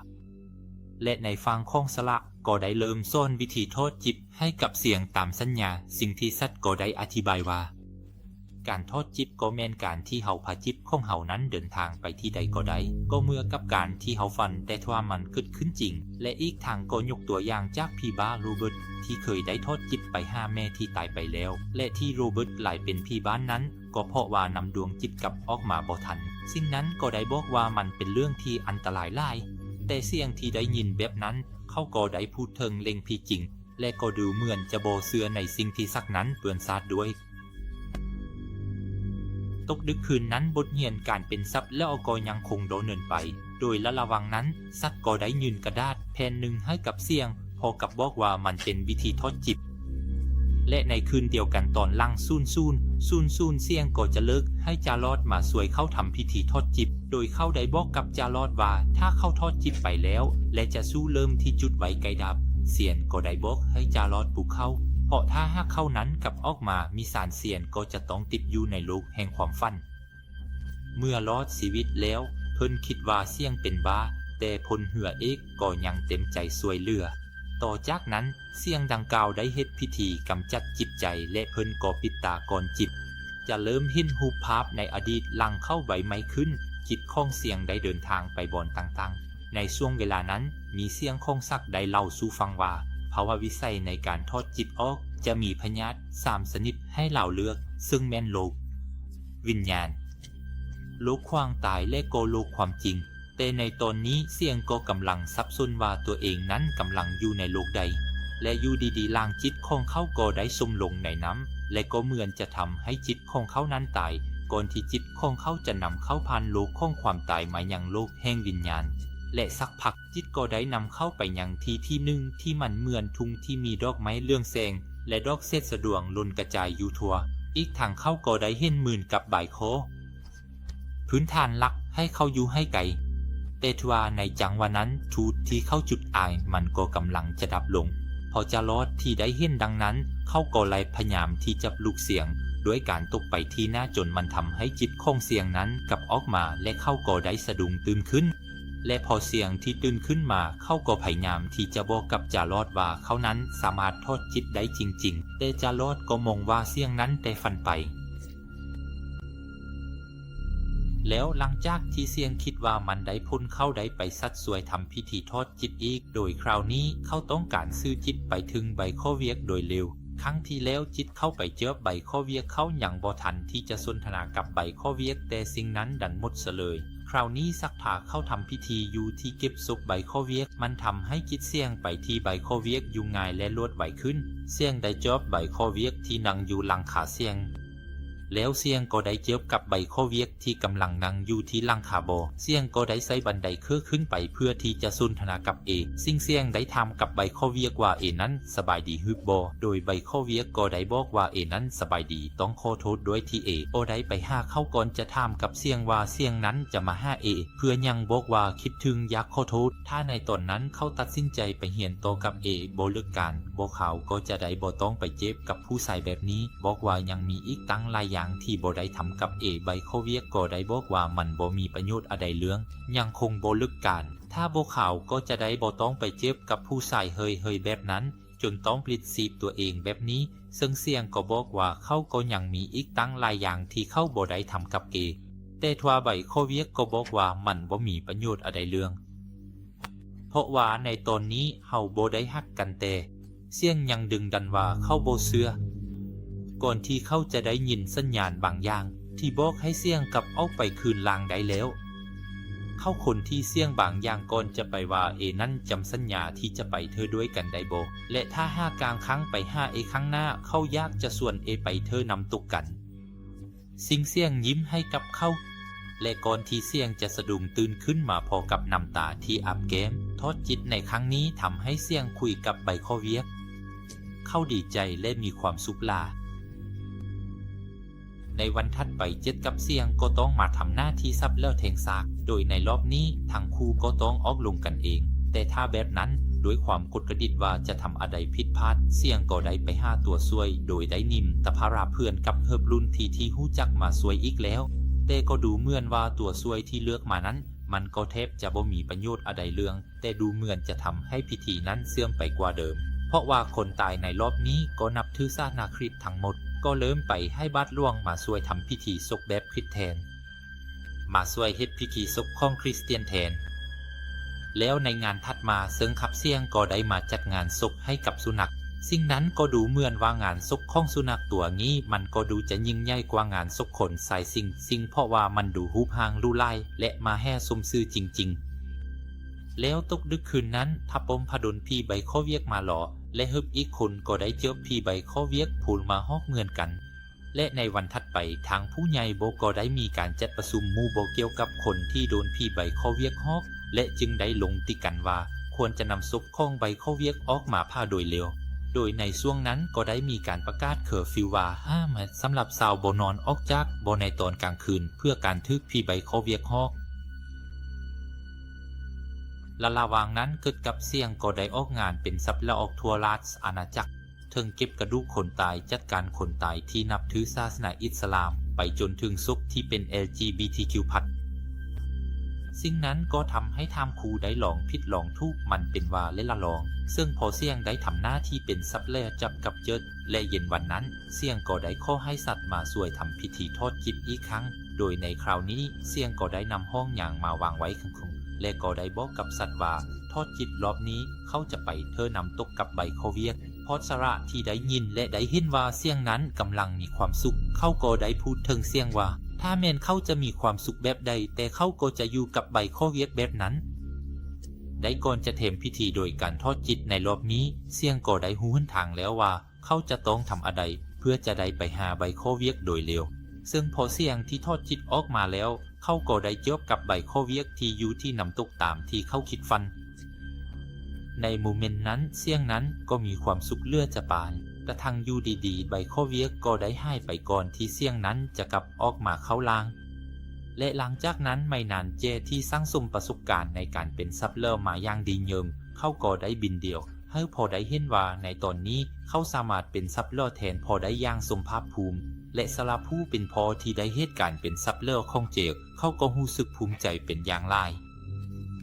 ແລະ ໃນຝັ່ງຂອງສະຫຼະກໍໄດ້ເລີ່ມສອນວິທີທອດຈິດໃຫ້ກັບສ່ຽງຕາມສັນຍາ. ສິ່ງທີ່ສັກກໍໄດ້ອະທິບາຍວ່າ ການທອດຈິດກໍແມ່ນການທີ່ເຮົາພາຈິດຂອງເຮົານັ້ນເດີນທາງໄປທີ່ໃດກໍໄດ້, ກໍເໝືອນກັບການທີ່ເຮົາຝັນ, ແຕ່ຖ້າມັນເກີດຂຶ້ນຈິງ. ແລະ ອີກທັງກໍຍົກຕົວຢ່າງຈາກຜີບ້າໂຣເບີດ ທີ່ເຄີຍໄດ້ທອດຈິດໄປຫາແມ່ທີ່ຕາຍໄປແລ້ວ ແລະ ທີ່ໂຣເບີດກາຍເປັນຜີບ້ານັ້ນ ກໍເພາະວ່ານຳດວງຈິດກັບອອກມາບໍ່ທັນ. ສິ່ງນັ້ນກໍໄດ້ບອກວ່າມັນເປັນເລື່ອງທີ່ອັນຕະລາຍຫຼາຍ, ແຕ່ສ່ຽງທີ່ໄດ້ຍິນແບບນັ້ນ ເຂົາກໍໄດ້ພູດເຖິງເລື່ອງຜີຈິງ ແລະ ກໍດູເໝືອນຈະບໍ່ເຊື່ອໃນສິ່ງທີ່ສັກນັ້ນເປັນຊາດດ້ວຍ. ຕົກດຶກຄືນນັ້ນ ບົດຮຽນການເປັນສັບຫຼໍ່ກໍຍັງຄົງດຳເນີນໄປ. ໂດຍລະລະຫວ່າງນັ້ນ ສັກກໍໄດ້ຍື່ນກະດາດແຜ່ນໜຶ່ງໃຫ້ກັບສ່ຽງ ພ້ອມກັບບອກວ່າມັນເປັນວິທີທອດຈິດ ແລະ ໃນຄືນດຽວກັນຕອນຫຼັງສູນສູນ ສູນສູນ ສ່ຽງກໍຈະເລີກໃຫ້ຈາລອດມາຊ່ວຍເຂົາທຳພິທີທອດຈິດ, ໂດຍເຂົາໄດ້ບອກກັບຈາລອດວ່າ ຖ້າເຂົາທອດຈິດໄປແລ້ວ ແລະ ຈະສູ້ເລີ່ມທີ່ຈຸດໄຟໃກ້ດັບ. ສ່ຽງກໍໄດ້ບອກໃຫ້ຈາລອດປຸກເຂົາ, ເພາະຖ້າຫາກເຂົານັ້ນກັບອອກມາມີສານ, ສ່ຽງກໍຈະຕ້ອງຕິດຢູ່ໃນໂລກແຫ່ງຄວາມຝັນ. ເມື່ອລອດຊີວິດແລ້ວ ເພິ່ນຄິດວ່າສ່ຽງເປັນບ້າ, ແຕ່ພົນເຮືອເອກກໍຍັງເຕັມໃຈຊ່ວຍເຫຼືອ. ຕໍ່ຈາກນັ້ນ ສ່ຽງດັ່ງກ່າວໄດ້ເຮັດພິທີກຳຈັດຈິດໃຈ ແລະ ເພິ່ນກໍປິດຕາກ່ອນຈິດຈະເລີ່ມເຫັນຮູບພາບໃນອະດີດ. ຫຼັງເຂົ້າໄຟໃໝ່ຂຶ້ນ, ຈິດຂອງສ່ຽງໄດ້ເດີນທາງໄປບ່ອນຕ່າງໆ. ໃນຊ່ວງເວລານັ້ນ ມີສ່ຽງຂອງສັກໄດ້ເລົ່າສູ່ຟັງວ່າ ພາວະວິໄສໃນການຖອດຈິດອອກຈະມີພະຍາດສາມຊະນິດໃຫ້ລາວເລືອກ, ເຊິ່ງແມ່ນໂລກວິນຍານ, ໂລກຄວາມຕາຍ ແລະ ກໍໂລກຄວາມຈິງ. ແຕ່ໃນຕອນນີ້ ສ່ຽງກໍກຳລັງສັບສົນວ່າຕົວເອງນັ້ນກຳລັງຢູ່ໃນໂລກໃດ ແລະ ຢູ່ດີໆ ລ່າງຈິດຂອງເຂົາກໍໄດ້ສົມລົງໃນນ້ຳ ແລະ ກໍເໝືອນຈະທຳໃຫ້ຈິດຂອງເຂົານັ້ນຕາຍ ກ່ອນທີ່ຈິດຂອງເຂົາຈະນຳເຂົາຜ່ານໂລກຂອງຄວາມຕາຍມາຍັງໂລກແຫ່ງວິນຍານ ແລະ ສັກພັກ ຈິດກໍໄດ້ນຳເຂົາໄປຍັງທີ່ທີ່ໜຶ່ງທີ່ມັນເໝືອນທຸ່ງທີ່ມີດອກໄມ້ເຫຼືອງແສງ ແລະ ດອກເສດສະດວງຫຼົ່ນກະຈາຍຢູ່ທົ່ວ. ອີກທັງເຂົາກໍໄດ້ເຫັນໝືນກັບບາຍຄໍ ພື້ນຖານຫຼັກໃຫ້ເຂົາຢູ່ໃຫ້ໄກ. ແຕ່ທວ່າໃນຈັງຫວະນັ້ນ ທູດທີ່ເຂົາຈຸດອາຍມັນກໍກຳລັງຈະດັບລົງ. ເພາະຈາລອດທີ່ໄດ້ເຫັນດັ່ງນັ້ນ ເຂົາກໍໄດ້ພະຍາຍາມທີ່ຈະປຸກສ່ຽງດ້ວຍການຕົບໄປທີ່ໜ້າ ຈົນມັນທຳໃຫ້ຈິດຂອງສ່ຽງນັ້ນກັບອອກມາ ແລະ ເຂົາກໍໄດ້ສະດຸ້ງຕື່ນຂຶ້ນ. ແລະ ພໍສ່ຽງທີ່ຕື່ນຂຶ້ນມາ ເຂົາກໍພະຍາຍາມທີ່ຈະບອກກັບຈາລອດວ່າເຂົານັ້ນສາມາດຖອດຈິດໄດ້ຈິງໆ, ແຕ່ຈາລອດກໍມອງວ່າສ່ຽງນັ້ນແຕ່ຝັນໄປ. ແລ້ວຫຼັງຈາກທີ່ສ່ຽງຄິດວ່າມັນໄດ້ຜົນ ເຂົາໄດ້ໄປສັກຊ່ວຍທຳພິທີຖອດຈິດອີກ, ໂດຍຄາວນີ້ເຂົາຕ້ອງການສື່ຈິດໄປເຖິງໃບຂໍ້ວຽກໂດຍເລັວ. ຄັ້ງທີ່ແລ້ວຈິດເຂົ້າໄປເຈີໃບຂໍ້ວຽກ ເຂົາຍັງບໍ່ທັນທີ່ຈະສົນທະນາກັບໃບຂໍ້ວຽກ, ແຕ່ສິ່ງນັ້ນດັນໝົດຊະເລີຍ. ຄາວນີ້ສັກພາເຂົາທຳພິທີຢູ່ທີ່ເກັບສົບໃບຂໍ້ວຽກ, ມັນທຳໃຫ້ຈິດສ່ຽງໄປທີ່ໃບຂໍ້ວຽກຢູ່ງ່າຍ ແລະ ລວດໄວຂຶ້ນ. ສ່ຽງໄດ້ຈອບໃບຂໍ້ວຽກທີ່ນັ່ງຢູ່ຫຼັງຄາສ່ຽງ ແລ້ວສ່ຽງກໍໄດ້ເຈີກັບໃບຂໍ້ວຽກທີ່ກຳລັງນັ່ງຢູ່ທີ່ຫຼັງຄາບໍ່. ສ່ຽງກໍໄດ້ໃຊ້ບັນໄດເຄືອຂຶ້ນໄປເພື່ອທີ່ຈະສົນທະນາກັບເອ. ສິ່ງສ່ຽງໄດ້ຖາມກັບໃບຂໍ້ວຽກວ່າເອນັ້ນສະບາຍດີຫຼືບໍ່, ໂດຍໃບຂໍ້ວຽກກໍໄດ້ບອກວ່າເອນັ້ນສະບາຍດີ, ຕ້ອງຂໍໂທດດ້ວຍທີ່ເອບໍ່ໄດ້ໄປຫາເຂົາ. ກ່ອນຈະຖາມກັບສ່ຽງວ່າສ່ຽງນັ້ນຈະມາຫາເອເພື່ອຫຍັງ, ບອກວ່າຄິດເຖິງ, ຢາກຂໍໂທດ. ຖ້າໃນຕອນນັ້ນເຂົາຕັດສິນໃຈໄປຮຽນຕໍ່ກັບເອບໍ່ເລີກການ, ບໍ່ຂາວກໍຈະໄດ້ບໍ່ຕ້ອງໄປເຈັບກັບຜູ້ຊາຍແບບນີ້. ບອກວ່າຍັງມີອີກຕັ້ງຫຼາຍຢ່າງທີ່ບໍ່ໄດ້ທຳກັບເອ. ໃບຂໍ້ວຽກກໍໄດ້ບອກວ່າມັນບໍ່ມີປະໂຫຍດອະໃດເລື່ອງ, ຍັງຄົງບໍ່ເລີກການ. ຖ້າບໍ່ຂາວກໍຈະໄດ້ບໍ່ຕ້ອງໄປເຈັບກັບຜູ້ຊາຍເຮີ້ຍໆແບບນັ້ນ, ຈົນຕ້ອງປລິດຊີບຕົວເອງແບບນີ້. ເຊິ່ງສ່ຽງກໍບອກວ່າເຂົາກໍຍັງມີອີກຕັ້ງຫຼາຍຢ່າງທີ່ເຂົາບໍ່ໄດ້ທຳກັບເອ, ແຕ່ທວ່າໃບຂໍ້ວຽກກໍບອກວ່າມັນບໍ່ມີປະໂຫຍດອະໃດເລື່ອງ. ເພາະວ່າໃນຕອນນີ້ເຮົາບໍ່ໄດ້ຮັກກັນແຕ່. ສຽງຍັງດຶງດັນວ່າເຂົາບໍ່ເຊື່ອ. ກ່ອນທີ່ເຂົາຈະໄດ້ຍິນສັນຍານບາງຢ່າງທີ່ບອກໃຫ້ສຽງກັບອອກໄປຄືນລ່າງໄດ້ແລ້ວ, ເຂົາຄົ້ນທີ່ສຽງບາງຢ່າງກ່ອນຈະໄປວ່າ ເອນັ້ນຈຳສັນຍາທີ່ຈະໄປເທີດ້ວຍກັນໄດ້ບໍ່? ແລະ ຖ້າຫາກກາງຄັ້ງໄປຫາເອຄັ້ງໜ້າ, ເຂົາຢາກຈະຊວນເອໄປເທີນ້ຳຕົກກັນ. ຊິງສຽງຍິ້ມໃຫ້ກັບເຂົາ ແລະ ກ່ອນທີ່ສຽງຈະສະດຸ້ງຕື່ນຂຶ້ນມາພ້ອມກັບນ້ຳຕາທີ່ອາບແກ້ມ, ທອດຈິດໃນຄັ້ງນີ້ທຳໃຫ້ສຽງຄຸຍກັບໃບຂໍ້ວຽກ. ເຂົາດີໃຈ ແລະ ມີຄວາມສຸກຫຼາຍ. ໃນວັນຖັດໄປ, ເຈັດກັບສຽງກໍຕ້ອງມາທຳໜ້າທີ່ສັບເລີແທນສາກ, ໂດຍໃນລອບນີ້ທັງຄູ່ກໍຕ້ອງອອກລົງກັນເອງ. ແຕ່ຖ້າແບບນັ້ນ, ດ້ວຍຄວາມກົດກະດິດວ່າຈະທຳອະໄລຜິດພາດ, ສຽງກໍໄດ້ໄປຫາຕົວຊ່ວຍ, ໂດຍໄດ້ນິມຕະພາລາເພື່ອນກັບເຮີບລຸ້ນທີ່ທີ່ຮູ້ຈັກມາຊ່ວຍອີກແລ້ວ. ແຕ່ກໍດູເໝືອນວ່າຕົວຊ່ວຍທີ່ເລືອກມານັ້ນ, ມັນກໍແທບຈະບໍ່ມີປະໂຫຍດອະໄລເລື່ອງ, ແຕ່ດູເໝືອນຈະທຳໃຫ້ພິທີນັ້ນເສື່ອມໄປກວ່າເດີມ, ເພາະວ່າຄົນຕາຍໃນລອບນີ້ກໍນັບຖືສາສະໜາຄຣິດທັງໝົດ, ກໍເລີ່ມໄປໃຫ້ບາດຫຼວງມາຊ່ວຍທຳພິທີສົບແບບຄຣິດແທນ. ມາຊ່ວຍເຮັດພິທີສົບຂອງຄຣິສຕຽນແທນ. ແລ້ວໃນງານຖັດມາ, ເຊິ່ງຄັບສຽງກໍໄດ້ມາຈັດງານສົບໃຫ້ກັບສຸນັກ. ສິ່ງນັ້ນກໍດູເໝືອນວ່າງານສົບຂອງສຸນັກຕົວນີ້ ມັນກໍດູຈະຍິ່ງໃຫຍ່ກວ່າງານສົບຄົນຊາຍຊິງ, ຊິງເພາະວ່າມັນດູຮູບຮ່າງຫຼູຫຼາຍ ແລະ ມະຫາສົມຊື່ຈິງໆ. ແລ້ວຕົກດຶກຄືນນັ້ນ, ພະພົມພະດົນຜີໃບຂໍ້ວຽກມາຫຼໍ່ ແລະ ເຮີບອີກຄົນກໍໄດ້ເຈີຜີໃບຂໍ້ວຽກໂພນມາຮອກເໝືອນກັນ. ແລະ ໃນວັນຖັດໄປ, ທາງຜູ້ໃຫຍ່ໂບກໍໄດ້ມີການຈັດປະຊຸມໝູ່ບໍ່ກ່ຽວກັບຄົນທີ່ໂດນຜີໃບຂໍ້ວຽກຮອກ ແລະ ຈຶ່ງໄດ້ລົງມະຕິກັນວ່າ ຄວນຈະນຳສົບຂອງໃບຂໍ້ວຽກອອກມາຜ່າໂດຍເລັວ. ໂດຍໃນຊ່ວງນັ້ນກໍໄດ້ມີການປະກາດເຄີຟິວວ່າ ຫ້າມສຳລັບຊາວບໍ່ນອນອອກຈາກບໍ່ໃນຕອນກາງຄືນ ເພື່ອການຖືກຜີໃບຂໍ້ວຽກຮອກ. ລະລະຫວ່າງນັ້ນ, ເກີດກັບສຽງກໍໄດ້ອອກງານເປັນສັບລະອອກທົ່ວລາຊອານາຈັກ. ເຖິງເກັບກະດູກຄົນຕາຍ, ຈັດການຄົນຕາຍທີ່ນັບຖືສາສະໜາອິດສະລາມ, ໄປຈົນເຖິງສົບທີ່ເປັນ ແອລຈີບີທີຄິວພລັສ. ສິ່ງນັ້ນກໍທຳໃຫ້ທາງຄູໄດ້ລອງຜິດລອງຖືກ, ມັນເປັນວ່າແລະລະລອງ, ເຊິ່ງພໍສຽງໄດ້ທຳໜ້າທີ່ເປັນສັບແລຈັບກັບເຈີດ ແລະ ເຢັນວັນນັ້ນ, ສຽງກໍໄດ້ຂໍໃຫ້ສັດມາຊ່ວຍທຳພິທີທອດຈິດອີກຄັ້ງ, ໂດຍໃນຄາວນີ້ ສຽງກໍໄດ້ນຳຫ້ອງຍາງມາວາງໄວ້ຂ້າງໆ ແລະ ກໍໄດ້ບອກກັບສັດວ່າ ທອດຈິດລອບນີ້ເຂົາຈະໄປເທີນ້ຳຕົກກັບໃບຂໍ້ວຽກ. ພອດສະຫຼະທີ່ໄດ້ຍິນ ແລະ ໄດ້ເຫັນວ່າສຽງນັ້ນກຳລັງມີຄວາມສຸກ, ເຂົາກໍໄດ້ພູດເຖິງສຽງວ່າ ຖ້າແມ່ນເຂົາຈະມີຄວາມສຸກແບບໃດ, ແຕ່ເຂົາກໍຈະຢູ່ກັບໃບຂໍ້ວຽກແບບນັ້ນ. ໄດ້ກ່ອນຈະເທັມພິທີໂດຍການທອດຈິດໃນລອບນີ້, ສຽງກໍໄດ້ຮູ້ຫົນທາງແລ້ວວ່າ ເຂົາຈະຕ້ອງທຳອະໄລ ເພື່ອຈະໄດ້ໄປຫາໃບຂໍ້ວຽກໂດຍເລັວ. ເຊິ່ງພໍສຽງທີ່ທອດຈິດອອກມາແລ້ວ, ເຂົາກໍໄດ້ຈວບກັບໃບຂໍ້ວຽກທີ່ຢູ່ທີ່ນ້ຳຕົກຕາມທີ່ເຂົາຄິດຝັນ. ໃນໂມເມັນນັ້ນ, ສຽງນັ້ນກໍມີຄວາມສຸກເຫຼືອຈະປານ. ກະທັ່ງຢູ່ດີໆ, ໃບຂໍ້ວຽກກໍໄດ້ຫາຍໄປກ່ອນທີ່ສຽງນັ້ນຈະກັບອອກມາເຂົ້າຮ່າງ. ແລະ ຫຼັງຈາກນັ້ນໄມ່ນານ, ເຈທີ່ສັ່ງສົມປະສົບການໃນການເປັນສັບເລີມາຢ່າງດີເຍິ່ງ, ເຂົາກໍໄດ້ບິນດຽວ ໃຫ້ພໍໄດ້ເຫັນວ່າໃນຕອນນີ້ເຂົາສາມາດເປັນສັບເລີແທນພໍ່ໄດ້ຢ່າງສົມພາບພູມ ແລະ ສຳລັບຜູ້ເປັນພໍ່ທີ່ໄດ້ເຮັດການເປັນສັບເລີຂອງເຈ, ເຂົາກໍຮູ້ສຶກພູມໃຈເປັນຢ່າງຫຼາຍ.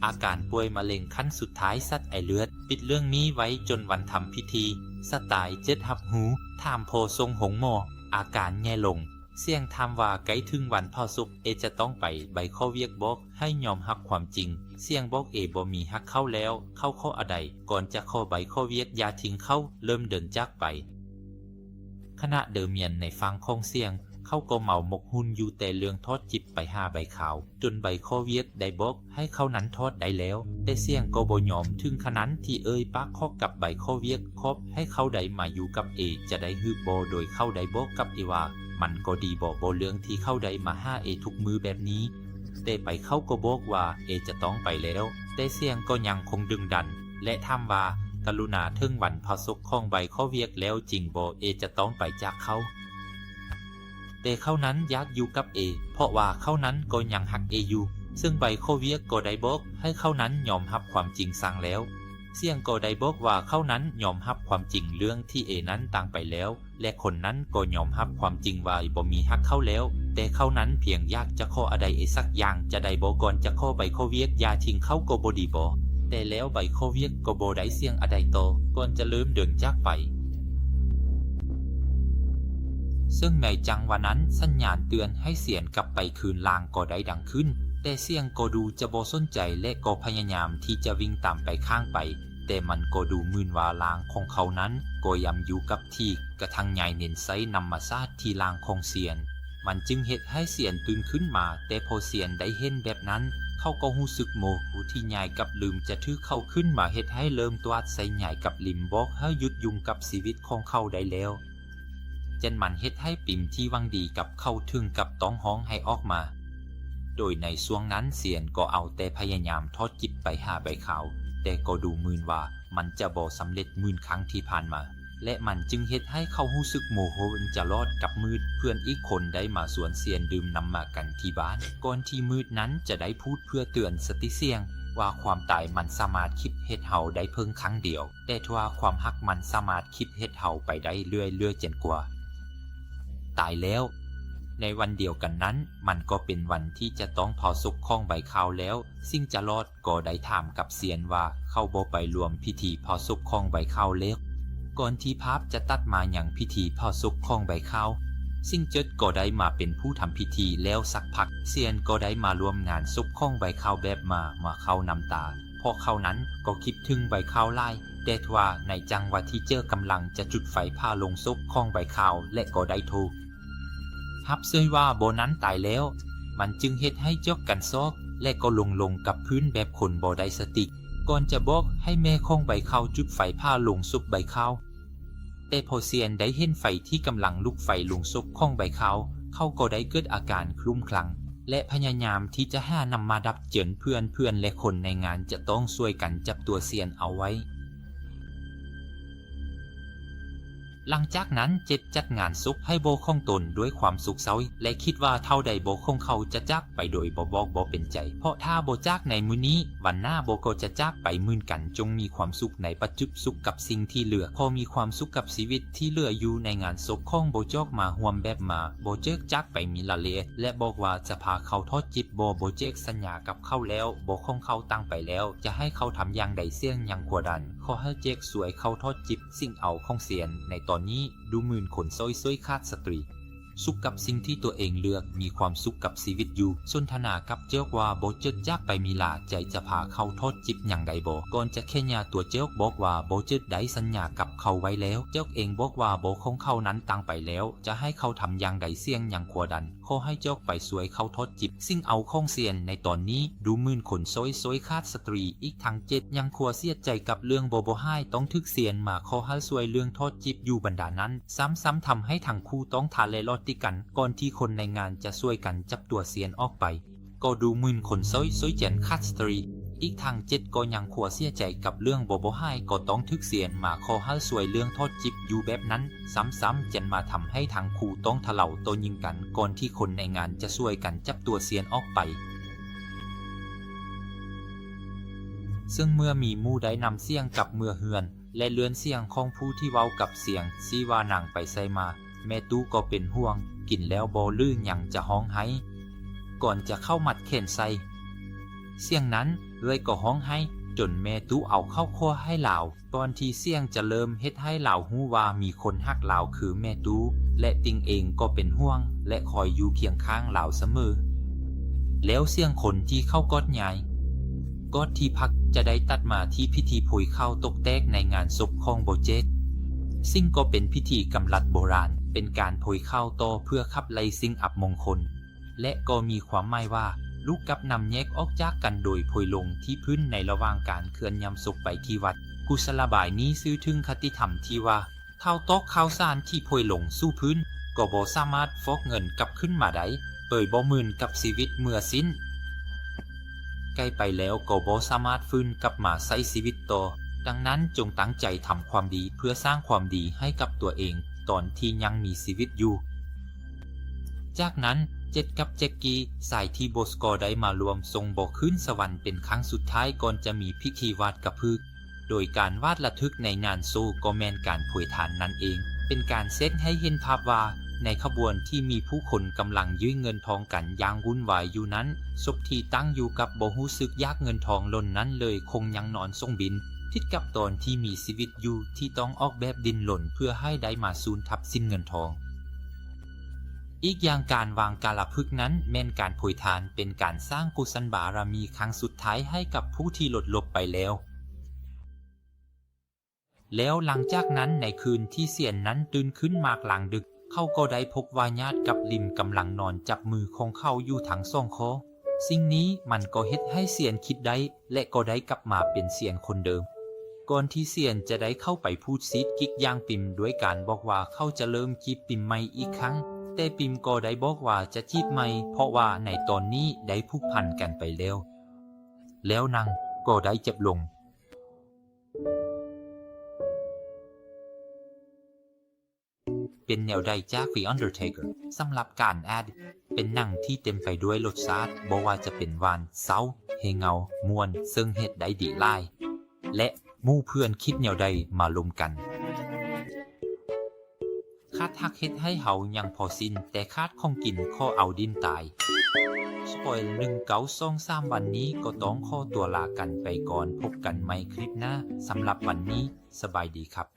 ອາການປ່ວຍມະເລັງຂັ້ນສຸດທ້າຍສັດໄອເລືອດ. ປິດເລື່ອງນີ້ໄວ້ຈົນວັນທຳພິທີ. ສັດຕາຍເຈັດຮັບຮູ້, ຖາມພໍ່ສົ່ງໂຮງໝໍ, ອາການແຍ່ລົງ. ສຽງຖາມວ່າ ໃກ້ເຖິງວັນເຜົາສົບ, ເອຈະຕ້ອງໄປ, ໃບຂໍ້ວຽກບອກໃຫ້ຍອມຮັບຄວາມຈິງ. ສຽງບອກເອບໍ່ມີຮັກເຂົາແລ້ວ, ເຂົາຂໍອະໄລ. ກ່ອນຈະຂໍໃບຂໍ້ວຽກຢ່າຖິ້ມເຂົາ, ເລີ່ມເດີນຈາກໄປ. ຂະນະເດີມຽນໃນຝັ່ງຂອງສຽງ, ເຂົາກໍເມົາໝົກຫຸ່ນຢູ່ແຕ່ເລື່ອງທອດຈິດໄປຫາໃບຂາວ, ຈົນໃບຂໍ້ວຽກໄດ້ບອກໃຫ້ເຂົານັ້ນທອດໄດ້ແລ້ວ, ແຕ່ສຽງກໍບໍ່ຍອມເຖິງຂະນັ້ນທີ່ເອີ່ຍປາກຂໍກັບໃບຂໍ້ວຽກ, ຂອບໃຫ້ເຂົາໄດ້ມາຢູ່ກັບເອຈະໄດ້ຫຼືບໍ່, ໂດຍເຂົາໄດ້ບອກກັບເອວ່າ ມັນກໍດີບໍ່ ບໍ່ເລື່ອງທີ່ເຂົາໄດ້ມາຫາເອທຸກມື້ແບບນີ້. ແຕ່ໄປເຂົາກໍບອກວ່າເອຈະຕ້ອງໄປແລ້ວ, ແຕ່ສຽງກໍຍັງຄົງດຶງດັນ ແລະ ຖາມວ່າ ກະລຸນາ ເຖິງວັນເຜົາສົບຂອງໃບຂໍ້ວຽກແລ້ວຈິງບໍ່ ເອຈະຕ້ອງໄປຈາກເຂົາ? ແຕ່ເຂົານັ້ນຢາກຢູ່ກັບເອ, ເພາະວ່າເຂົານັ້ນກໍຍັງຮັກເອຢູ່, ເຊິ່ງໃບຂໍ້ວຽກກໍໄດ້ບອກໃຫ້ເຂົານັ້ນຍອມຮັບຄວາມຈິງຊ່າງແລ້ວ. ສຽງກໍໄດ້ບອກວ່າເຂົານັ້ນຍອມຮັບຄວາມຈິງເລື່ອງທີ່ເອນັ້ນຕ່າງໄປແລ້ວ, ແລະ ຄົນນັ້ນກໍຍອມຮັບຄວາມຈິງວ່າບໍ່ມີຮັກເຂົາແລ້ວ, ແຕ່ເຂົານັ້ນພຽງຢາກຈະຂໍອະໄລເອສັກຢ່າງຈະໄດ້ບໍ່ ກ່ອນຈະຂໍໃບຂໍ້ວຽກຢ່າຖິ້ມເຂົາກໍບໍ່ດີບໍ່? ແຕ່ແລ້ວໃບຂໍ້ວຽກກໍບໍ່ໄດ້ສຽງອະໄລຕໍ່ ກ່ອນຈະເລີ່ມເດີນຈາກໄປ. ເຊິ່ງໃນຈັງຫວະນັ້ນ ສັນຍານເຕືອນໃຫ້ສຽງກັບໄປຄືນລ່າງກໍໄດ້ດັງຂຶ້ນ, ແ ຕ່ສຽງກໍດູຈະບໍ່ສົນໃຈ ແລະ ກໍພະຍາຍາມທີ່ຈະວິ່ງຕາມໄປຂ້າງໄປ, ແຕ່ມັນກໍດູເໝືອນວ່າຮ່າງຂອງເຂົານັ້ນກໍຍັງຢູ່ກັບທີ່, ກະທັ່ງຍາຍເນັນໃຊ້ນ້ຳມາສາດທີ່ຮ່າງຂອງຊຽນ, ມັນຈຶ່ງເຮັດໃຫ້ຊຽນຕື່ນຂຶ້ນມາ. ແຕ່ພໍຊຽນໄດ້ເຫັນແບບນັ້ນ, ເຂົາກໍຮູ້ສຶກໂມໂຫທີ່ຍາຍກັບລືມຈະຖືເຂົາຂຶ້ນມາ, ເຮັດໃຫ້ເລີ່ມຕວາດໃສ່ຍາຍກັບລິມ, ບອກໃຫ້ຢຸດຫຍຸ້ງກັບຊີວິດຂອງເຂົາໄດ້ແລ້ວ. ເຈັນມັນເຮັດໃຫ້ປິມທີ່ຫວັງດີກັບເຂົາເຖິງກັບຕ້ອງຮ້ອງໄຫ້ອອກມາ. ໂດຍໃນຊ່ວງນັ້ນຊຽນກໍເອົາແຕ່ພະຍາຍາມທອດຈິດໄປຫາໃບຄາວ, ແຕ່ກໍດູເໝືອນວ່າມັນຈະບໍ່ສຳເລັດເໝືອນຄັ້ງທີ່ຜ່ານມາ, ແລະ ມັນຈຶ່ງເຮັດໃຫ້ເຂົາຮູ້ສຶກໂມໂຫຈະຫຼອດກັບມືດ. ເພື່ອນອີກຄົນໄດ້ມາຊວນຊຽນດື່ມນ້ຳໝາກັນທີ່ບ້ານ, ກ່ອນທີ່ມືດນັ້ນຈະໄດ້ພູດເພື່ອເຕືອນສະຕິຊຽນວ່າຄວາມຕາຍມັນສາມາດຄິດເຮັດເຮົາໄດ້ພຽງຄັ້ງດຽວ. ແຕ່ຖ້າຄວາມຮັກມັນສາມາດຄິດເຮັດເຮົາໄປໄດ້ເລື້ອຍໆ ຈົນກວ່າຕາຍແລ້ວ. ໃນວັນດຽວກັນນັ້ນ, ມັນກໍເປັນວັນທີ່ຈະຕ້ອງເຜົາສົບຂອງໃບຄາວແລ້ວ. ຊິງຈະລອດກໍໄດ້ຖາມກັບຊຽນວ່າເຂົາບໍ່ໄປຮ່ວມພິທີເຜົາສົບຂອງໃບຄາວແລ້ວ. ກ່ອນທີ່ພາບຈະຕັດມາຍັງພິທີເຜົາສົບຂອງໃບຄາວ, ຊິງເຈິດກໍໄດ້ມາເປັນຜູ້ທຳພິທີ. ແລ້ວສັກພັກ, ຊຽນກໍໄດ້ມາຮ່ວມງານສົບຂອງໃບຄາວແບບມາ ມາເຂົ້ານ້ຳຕາ. ເພາະເຂົານັ້ນກໍຄິດເຖິງໃບຄາວຫຼາຍ, ແຕ່ທວ່າໃນຈັງຫວະທີ່ເຈິກກຳລັງຈະຈຸດໄຟເຜົາໂລງສົບຂອງໃບຄາວ ແລະ ກໍໄດ້ໂທຮັບເຊີຍວ່າບໍ່ນັ້ນຕາຍແລ້ວ. ມັນຈຶ່ງເຮັດໃຫ້ເຈິກກັນຊອກ ແລະ ກໍລົ້ມລົງກັບພື້ນແບບຄົນບໍ່ໄດ້ສະຕິ, ກ່ອນຈະບອກໃຫ້ແມ່ຂອງໃບຄາວຈຸດໄຟເຜົາໂລງສົບໃບຄາວ. ແຕ່ພໍຊຽນໄດ້ເຫັນໄຟທີ່ກຳລັງລຸກໄຟລົງສົບຂອງໃບຄາວ, ເຂົາກໍໄດ້ເກີດອາການຄື້ມຄລັງ ແລະ ພະຍາຍາມທີ່ຈະຫານ້ຳມາດັບ, ເຈີນເພື່ອນໆ ແລະ ຄົນໃນງານຈະຕ້ອງຊ່ວຍກັນຈັບຕົວຊຽນເອົາໄວ້. ຫຼັງຈາກນັ້ນ, ເຈັດຈັດງານສົບໃຫ້ພໍ່ຂອງຕົນດ້ວຍຄວາມໂສກເສົ້າ ແລະ ຄິດວ່າເທົ່າໃດພໍ່ຂອງເຂົາຈະຈາກໄປໂດຍບໍ່ບອກບໍ່ເປັນໃຈ, ເພາະຖ້າບໍ່ຈາກໃນມື້ນີ້, ວັນໜ້າພໍ່ກໍຈະຈາກໄປເໝືອນກັນ. ຈົ່ງມີຄວາມສຸກໃນປັດຈຸບັນ, ສຸກກັບສິ່ງທີ່ເຫຼືອ, ຂໍມີຄວາມສຸກກັບຊີວິດທີ່ເຫຼືອຢູ່ໃນງານສົບຂອງພໍ່ເຈິກ. ມາຮ່ວມແບບມາ, ພໍ່ເຈິກຈາກໄປມີລາເລດ ແລະ ບອກວ່າຈະພາເຂົາທອດຈິດ. ພໍ່ ພໍ່ເຈິກສັນຍາກັບເຂົາແລ້ວ, ພໍ່ຂອງເຂົາຕ່າງໄປແລ້ວ, ຈະໃຫ້ເຂົາທຳຢ່າງໃດ, ສຽງຫຍັງກໍໄດ້, ຂໍໃຫ້ເຈັກຊ່ວຍເຂົາທອດຈິດ. ສິ່ງເອົາຂອງຊຽນໃນຕອນນີ້ ດູເໝືອນຄົນຊ່ອຍໆຂາດສະຕິ ສຸກກັບສິ່ງທີ່ຕົວເອງເລືອກ, ມີຄວາມສຸກກັບຊີວິດຢູ່. ສົນທະນາກັບເຈິກວ່າພໍ່ເຈິກຈາກໄປມີລາໃຈຈະພາເຂົາທອດຈິດຫຍັງໄດ້ບໍ່? ກ່ອນຈະເຄຍາ, ຕົວເຈິກບອກວ່າພໍ່ເຈິກໄດ້ສັນຍາກັບເຂົາໄວ້ແລ້ວ. ເຈິກເອງບອກວ່າພໍ່ຂອງເຂົານັ້ນຕ່າງໄປແລ້ວ, ຈະໃຫ້ເຂົາທຳຢ່າງໃດ, ສຽງຫຍັງກໍໄດ້, ຂໍໃຫ້ເຈົ້າໄປຊ່ວຍເຂົາທອດຈິດ. ສິ່ງເອົາຂອງຊຽນໃນຕອນນີ້ ດູເໝືອນຄົນຊ່ອຍໆຂາດສະຕິ. ອີກທັງເຈັດຍັງຄວາເສຍໃຈກັບເລື່ອງພໍ່ບໍ່ຫາຍ, ຕ້ອງຖືກຊຽນມາຂໍໃຫ້ຊ່ວຍເລື່ອງທອດຈິດຢູ່ບັນດານັ້ນ. ຊ້ຳໆທຳໃຫ້ທັງຄູ່ຕ້ອງທະເລາະຕິກັນ, ກ່ອນທີ່ຄົນໃນງານຈະຊ່ວຍກັນຈັບຕົວຊຽນອອກໄປ. ກໍດູເໝືອນຄົນຊ່ອຍໆເຈັນຂາດສະຕິ. ອີກທັງເຈັດກໍຍັງຄວາເສຍໃຈກັບເລື່ອງພໍ່ບໍ່ຫາຍ, ກໍຕ້ອງຖືກຊຽນມາຂໍໃຫ້ຊ່ວຍເລື່ອງທອດຈິດຢູ່ແບບນັ້ນ. ຊ້ຳໆເຈັນມາທຳໃຫ້ທັງຄູ່ຕ້ອງທະເລາະໂຕ້ຍິງກັນ, ກ່ອນທີ່ຄົນໃນງານຈະຊ່ວຍກັນຈັບຕົວຊຽນອອກໄປ. ເຊິ່ງເມື່ອມີໝູ່ໄດ້ນຳຊຽນກັບເມືອເຮືອນ ແລະ ເລື່ອນສຽງຂອງຜູ້ທີ່ເວົ້າກັບຊຽນຊີ້ວ່ານາງໄປໃສມາ, ແມ່ຕູ້ກໍເປັນຫ່ວງ, ກິນແລ້ວບໍ່ຫຼືຍັງຈະຮ້ອງໄຫ້, ກ່ອນຈະເຂົ້າມັດແຂນໃສ່. ຊຽນນັ້ນເອື້ອຍກໍຮ້ອງໄຫ້, ຈົນແມ່ຕູ້ເອົາເຂົ້າຂົ້ວໃຫ້ລາວ, ກ່ອນທີ່ຊຽນຈະເລີ່ມເຮັດໃຫ້ລາວຮູ້ວ່າມີຄົນຮັກລາວຄືແມ່ຕູ້, ແລະ ຕິງເອງກໍເປັນຫ່ວງ ແລະ ຄອຍຢູ່ຄຽງຂ້າງລາວສະເໝີ. ແລ້ວຊຽນຄົນທີ່ເຂົາກອດຍາຍ ກອດທີ່ພັກ ຈະໄດ້ຕັດມາທີ່ພິທີໂພຍເຂົ້າຕົກແຕກໃນງານສົບຂອງພໍ່ເຈັກ, ຊຶ່ງກໍເປັນພິທີກຳລັດໂບລານ, ເປັນການໂພຍເຂົ້າຕໍ່ເພື່ອຂັບໄລ່ສິ່ງອັບມົງຄົນ, ແລະ ກໍມີຄວາມໝາຍວ່າ ລູກກັບນ້ຳແຍກອອກຈາກກັນໂດຍໂພຍລົງທີ່ພື້ນໃນລະຫວ່າງການເຄື່ອນຍ້ຳສົບໄປທີ່ວັດ. ກຸສະລະບາຍນີ້ສື່ເຖິງຄະຕິທຳທີ່ວ່າ ເຂົ້າຕອກເຂົ້າສານທີ່ໂພຍລົງສູ່ພື້ນ ກໍບໍ່ສາມາດຟອກເງິນກັບຄືນມາໄດ້, ໂດຍບໍ່ເໝືອນກັບຊີວິດເມື່ອສິ້ນກາຍໄປແລ້ວກໍບໍ່ສາມາດຟື້ນກັບມາໃຊ້ຊີວິດຕໍ່. ດັ່ງນັ້ນ ຈົ່ງຕັ້ງໃຈທຳຄວາມດີເພື່ອສ້າງຄວາມດີໃຫ້ກັບຕົວເອງຕອນທີ່ຍັງມີຊີວິດຢູ່. ຈາກນັ້ນ ເຈັດກັບແຈັກກີ ຊາຍທີ່ບໍສກໍໄດ້ມາຮ່ວມສົ່ງພໍ່ຂຶ້ນສະຫວັນເປັນຄັ້ງສຸດທ້າຍ ກ່ອນຈະມີພິທີຫວາດກະພຶກ. ໂດຍການຫວາດລະທຶກໃນງານສົບກໍແມ່ນການໂພຍທານນັ້ນເອງ, ເປັນການເຊັດໃຫ້ເຫັນພາບວ່າ ໃນຂະບວນທີ່ມີຜູ້ຄົນກຳລັງຍື້ເງິນທອງກັນຢ່າງວຸ່ນວາຍຢູ່ນັ້ນ, ສົບທີ່ຕັ້ງຢູ່ກັບບໍ່ຮູ້ສຶກຢາກເງິນທອງຫຼົ່ນນັ້ນເລີຍ, ຄົງຍັງນອນສົ່ງບິນ, ຜິດກັບຕອນທີ່ມີຊີວິດຢູ່ທີ່ຕ້ອງອອກແບບດີ້ນລົນເພື່ອໃຫ້ໄດ້ມາສູນຊັບສິນເງິນທອງ. ອີກຢ່າງການວາງກາລະພຶກນັ້ນແມ່ນການໂຜຍທານ ເປັນການສ້າງກຸສົນບາລະມີຄັ້ງສຸດທ້າຍໃຫ້ກັບຜູ້ທີ່ລົດລົບໄປແລ້ວ. ແລ້ວຫຼັງຈາກນັ້ນໃນຄືນທີ່ຊຽນນັ້ນຕື່ນຂຶ້ນມາກລາງດຶກ, ເຂົາກໍໄດ້ພົບວ່າຍາດກັບລິມກຳລັງນອນຈັບມືຂອງເຂົາຢູ່ທັງສອງຂໍ້. ສິ່ງນີ້ມັນກໍເຮັດໃຫ້ຊຽນຄິດໄດ້ ແລະ ກໍໄດ້ກັບມາເປັນຊຽນຄົນເດີມ. ກ່ອນທີ່ຊຽນຈະໄດ້ເຂົ້າໄປພູດຊີດກິກຢ່າງປິມດ້ວຍການບອກວ່າເຂົາຈະເລີ່ມຈີບປິມໃໝ່ອີກຄັ້ງ, ແຕ່ປິມກໍໄດ້ບອກວ່າຈະຈີບໃໝ່ ເພາະວ່າໃນຕອນນີ້ໄດ້ຜູກພັນກັນໄປແລ້ວ. ແລ້ວນາງກໍໄດ້ເຈັບລົງ. ເປັນແນວໃດຈາກ The Undertaker? ສຳລັບການແອດ ເປັນໜັງທີ່ເຕັມໄປດ້ວຍລົດຊາດ, ບໍ່ວ່າຈະເປັນຫວານ, ເສົ້າ, ເຮເງົາ, ມ່ວນ, ເຊິ່ງເຮັດໄດ້ດີຫຼາຍ ແລະ ໝູ່ເພື່ອນຄິດແນວໃດມາລົມກັນ. ຄາດຮັກເຮັດໃຫ້ເຮົາຍັງພໍສິ້ນ, ແຕ່ຂາດຂອງກິນຂໍເອົາດິນຕາຍ. ສະປອຍໜຶ່ງເກົ້າສອງສາມ ວັນນີ້ກໍຕ້ອງຂໍຕົວລາກັນໄປກ່ອນ, ພົບກັນໃໝ່ຄລິບໜ້າ. ສຳລັບວັນນີ້ ສະບາຍດີຄັບ.